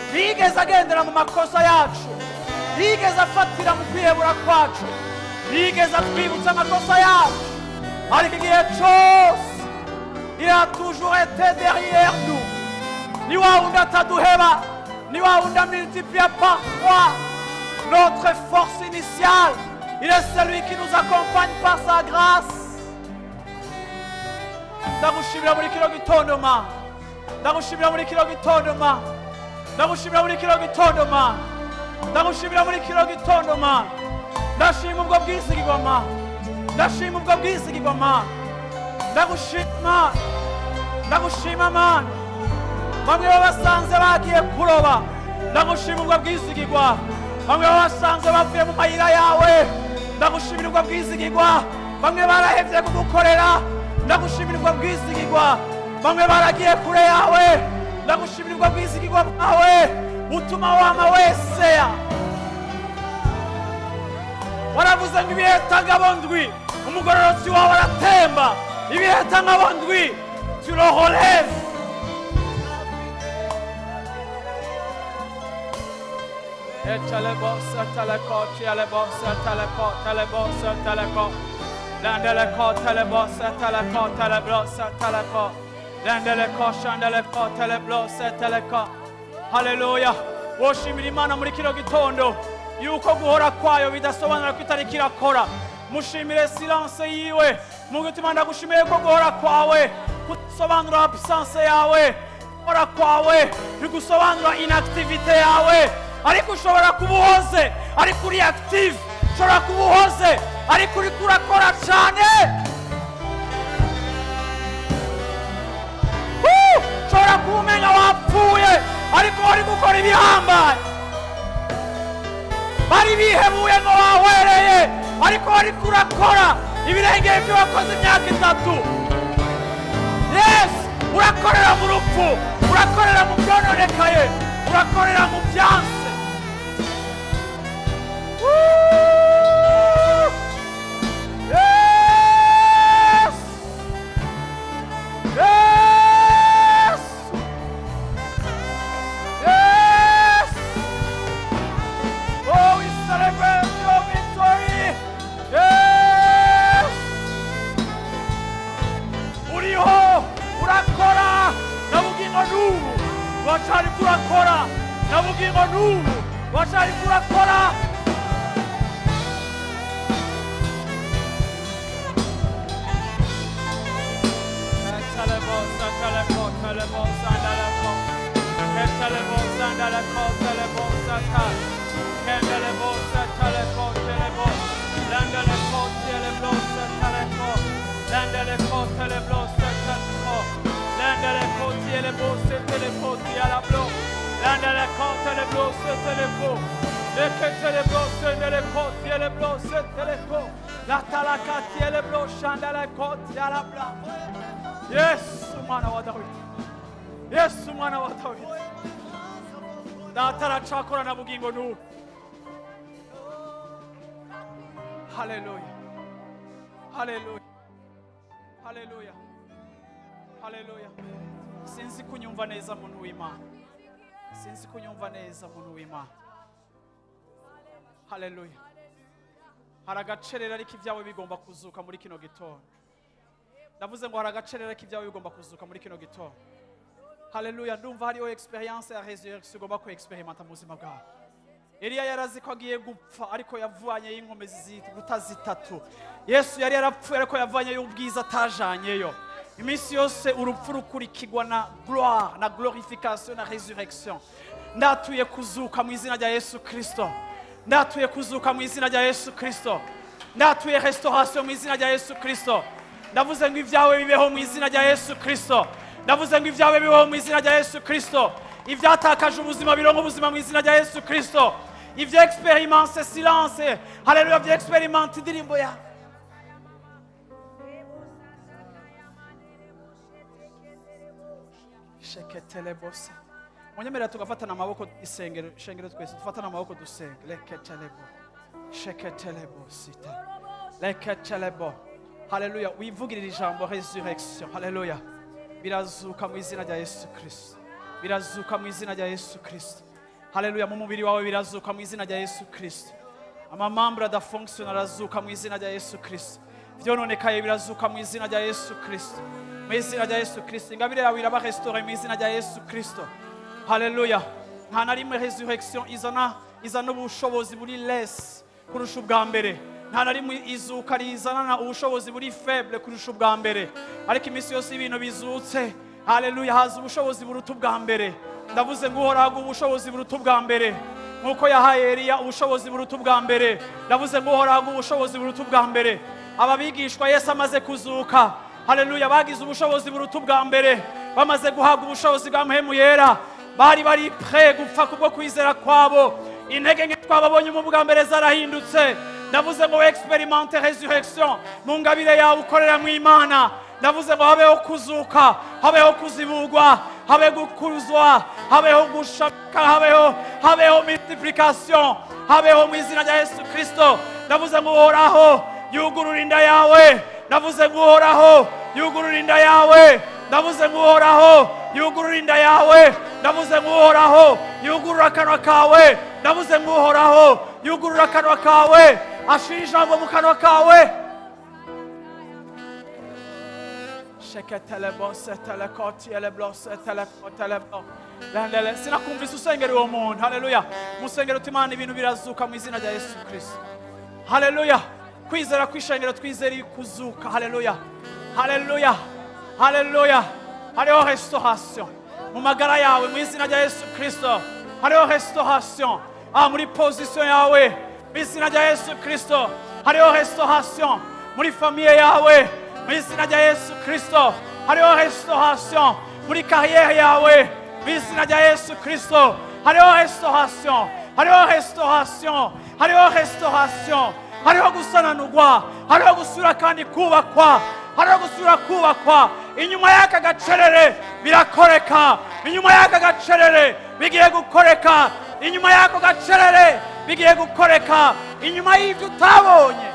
ntiyigeze agendera mu makosa yacu, ntiyigeze afatira mu kwihebura kwacu, ntiyigeze atwibutsa amakosa yacu, ariko igihe cyose il a toujours été derrière nous. Ni wa wundi ataduheba, ni wa wundi amultiplie par trois notre force initiale. Il est celui qui nous accompagne par sa grâce. Ndagushimira muri kino gitondo ma, ndagushimira muri kino gitondo ma, ndagushimira muri kino gitondo ma, ndagushimira muri kino gitondo ma. Ndashima ubwo bwizigirwa ma, ndashima ubwo bwizigirwa ma, ndagushima, ndagushima ma. Bamwe babasanze bagiye kuroba, ndagushima ubwo bwizigirwa. Bamwe babasanze bavuye mu mayira yawe, ndagushimira ubwo bwizigirwa. Bamwe barahevye kugukorera, ndagushimira ubwo bwizigirwa. Bamwe baragiye kure yawe, ndagushimira ubwo bwizigirwa bwawe utuma wama weseya. Waravuze ngo ibiheta ngabo ndwi, umugororotsi wawe aratemba, ibiheta ngabo ndwi, tu le relèves. Haleluya. Woshimira Imana muri kino gitondo yuko guhora kwayo bidasobanura ko itariki irakora. Mushimire silence yiwe, mugutima ndagushimiye ko guhora kwawe kudasobanura absence yawe, guhora kwawe bigusobanura inactivité yawe. Ariko ushobora kuba uhoze ariko uri active, ushobora kuba uhoze ariko uriko urakora cyane. Ushobora kuba umenya wapfuye ariko wari gukora ibihambaye. Bari bihebuye ngo wahwereye ariko wariko urakora ibirengeye ibyo wakoze imyaka 3. Yes, urakorera mu rupfu, urakorera mu byononekaye, urakorera mu byanse. Yes! Yes! Yes! Oh, we celebrate your victory! Yes! Uriho, urakora, nabugingo n'ubu, wacariko urakora, nabugingo n'ubu, wacariko urakora. Yesu mwana wa Dawidi, Yesu mwana wa Dawidi, Data aracakora na bugingo n'ubu. Haleluya, haleluya, haleluya, haleluya. Sinzi kunyumva neza muntu w'Imana, sinzi kunyumva neza muntu w'Imana. Haleluya. Hari agacerera ariko ibyawe bigomba kuzuka muri kino gitondo. Ndavuze ngo hari agacerera ariko ibyawe bigomba kuzuka muri kino gitondo. Haleluya. Ndumva hariho experience ya resurrection ugomba ku experimenta mu buzima bwawe. Eliya yarazi ko agiye gupfa ariko yavanye y'inkomezi ziruta zitatu. Yesu yari yarapfuye ariko yavanye y'ubwiza atajanyeyo. Iminsi yose urupfu rukurikirwa na gloire, na glorification, na resurrection. Ndatuye kuzuka mu izina rya Yesu Kristo. Ndatuye kuzuka mu izina rya Yesu Kristo. Ndatuye restauration mu izina rya Yesu Kristo. Ndavuze ngo ibyawe bibeho mu izina rya Yesu Kristo. Ndavuze ngo ibyawe bibeho mu izina rya Yesu Kristo. Ivyatakaje ubuzima bironka ubuzima mu izina rya Yesu Kristo. Ivyo experience silence. Haleluya, vyo experimente indirimbo ya Sheketelebose. Munyemerera tugafatana amaboko isengero, shengero twese dufatana amaboko dusenga. Leketelebo. Sheketelebo sita. Leketelebo. Haleluya, wivugirira ijambo resurrection. Haleluya. Birazuka mu izina rya Yesu Kristo. Birazuka mu izina rya Yesu Kristo. Haleluya, mu mubiri wawe birazuka mu izina rya Yesu Kristo. Amamambra adafunctiona arazuka mu izina rya Yesu Kristo. Vyononekaye birazuka mu izina rya Yesu Kristo. Mu izina rya Yesu Kristo. Ingabire yawe iraba restaurée mu izina rya Yesu Kristo. Haleluya. Nta na rimwe resurrection izana ubushobozi buri less kurusha ubwa mbere. Nta na rimwe izuka rizana ubushobozi buri faible kurusha ubwa mbere. Ariko iminsi yose ibintu bizutse, haleluya, haza ubushobozi buruta ubwa mbere. Ndavuze ngo Uhoraho ubushobozi buruta ubwa mbere. Nkuko yahaye Eliya ubushobozi buruta ubwa mbere. Ndavuze ngo Uhoraho ubushobozi buruta ubwa mbere. Ababigishwa Yesu amaze kuzuka, haleluya, bagize ubushobozi buruta ubwa mbere. Bamaze guhabwa ubushobozi bwa Mpwemu Yera, bari bari prêt gupfa kubwo kwizera kwabo. Intege nke twababonye mu bwa mbere zarahindutse. Ndavuze ngo experimente resurrection mu ngabire yawe ukorera mu Imana. Ndavuze ngo habeho kuzuka, habeho kuzibugwa, habe gukuzwa, habeho gushaka, habeho multiplication, habeho mu izina rya Yesu Kristo. Ndavuze ngo Uhoraho yugurura inda yawe. Ndavuze ngo Uhoraho yugurura inda yawe. Ndavuze ngo Uhoraho yugurura inda yawe. Ndavuze ngo Uhoraho yugurura akanwa kawe. Ndavuze ngo Uhoraho yugurura akanwa kawe, ashira ijambo mu kanwa kawe. Sinakumvise usengera uwo muntu. Haleluya. Musengero uti Imana ibintu birazuka mu izina rya Yesu Kristo. Haleluya. Kwizera kwishengero twizera kuzuka. Haleluya. Haleluya. Haleluya. Hariho restauration mu magara yawe mu izina rya Yesu Kristo. Hariho restauration muri position yawe mu izina rya Yesu Kristo. Hariho restauration muri famille yawe mu izina rya Yesu Kristo. Hariho restauration muri carrière yawe mu izina rya Yesu Kristo. Hariho restauration, hariho restauration, hariho restauration, hariho gusananurwa, hariho gusura kandi kubakwa, hariho gusura kubakwa. Inyuma y'aka gacerere birakoreka, inyuma y'aka gacerere bigiye gukoreka, inyuma y'ako gacerere bigiye gukoreka, inyuma y'ibyo utabonye.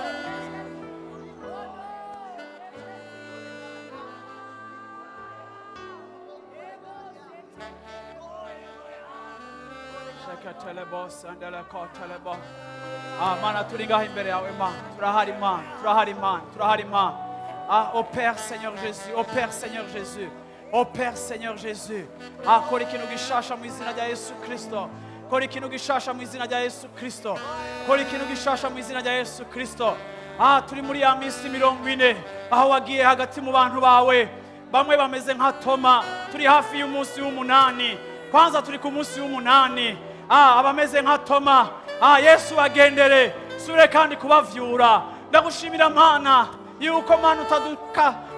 Mana turi ngaha imbere yawe Mana, turahari Mana, turahari Mana, turahari Mana. Ah, ô Père Seigneur Jésus, ô Père Seigneur Jésus, ô Père Seigneur Jésus. Ah, kora ikintu gishasha mu izina rya Yesu Kristo. Kora ikintu gishasha mu izina rya Yesu Kristo. Kora ikintu gishasha mu izina rya Yesu Kristo. Ah, turi muri ya minsi 40 aho wagiye hagati mu bantu bawe. Bamwe bameze nka Toma, turi hafi y'umunsi w'umunani. Kwanza turi ku munsi w'umunani. Ah, abameze nka Toma. Ah, Yesu agendere, sure kandi kubavyura. Ndagushimira Mana yuko Mana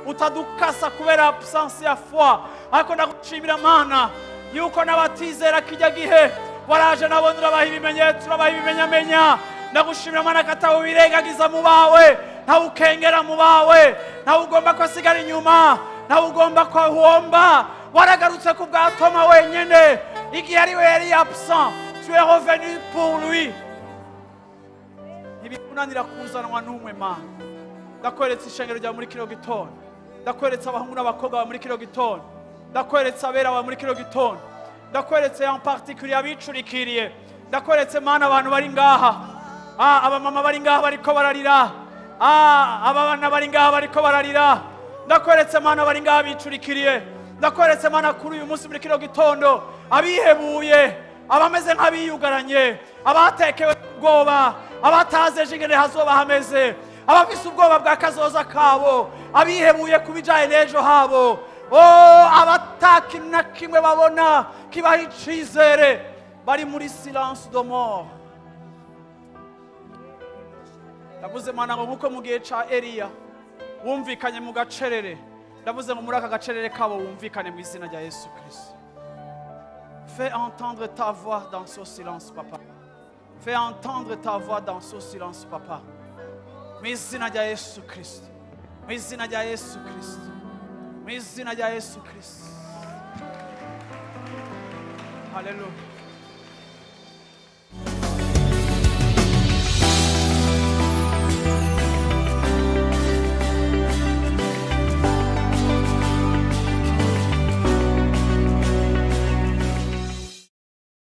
utadukasa kubera absence ya foi. Ariko ndagushimira Mana yuko n'abatizera kijya gihe waraje nabo urabaha ibimenyetso, urabaha ibimenyamenya. Ndagushimira Mana katawe wirengagiza mu bawe, ntawe ukengera mu bawe, ntawe ugomba ko asigara inyuma, ntawe ugomba ko ahomba. Waragarutse ku bwa Toma wenyine igihe ari we yari absent, tu es revenu pour lui. Ntibikunanira kuzanwa n'umwe Mana. Ndakweretse ishengero ryawe muri kino gitondo, ndakweretse abahungu n'abakobwa bawe muri kino gitondo, ndakweretse abera bawe muri kino gitondo, ndakweretse en particulier abicurikiriye, ndakweretse Mana abantu bari ngaha, abamama bari ngaha bariko bararira, abana bari ngaha bariko bararira, ndakweretse Mana bari ngaha bicurikiriye, ndakweretse Mana kuri uyu munsi muri kino gitondo abihebuye, abameze nk'abiyugaranye, Abatekewe ubwoba, abatazi ejo ingene hazoba hameze, abafise ubwoba bwa kazoza kabo, abihebuye ku bijanye n'ejo habo, oh, abatakintu na kimwe babona kibaha icizere, bari muri silence de mort. Ndavuze, Mana, ngo nkuko mu gihe ca Eliya wumvikanye mu gacerere, ndavuze ngo muri aka gacerere kabo wumvikane mu izina rya Yesu Kristo. Fais entendre ta voix dans ce silence, papa. Fais entendre ta voix dans ce silence, papa, mu izina rya Yesu Kristo, mu izina rya Yesu Kristo, mu izina rya Yesu Kristo. Haleluya.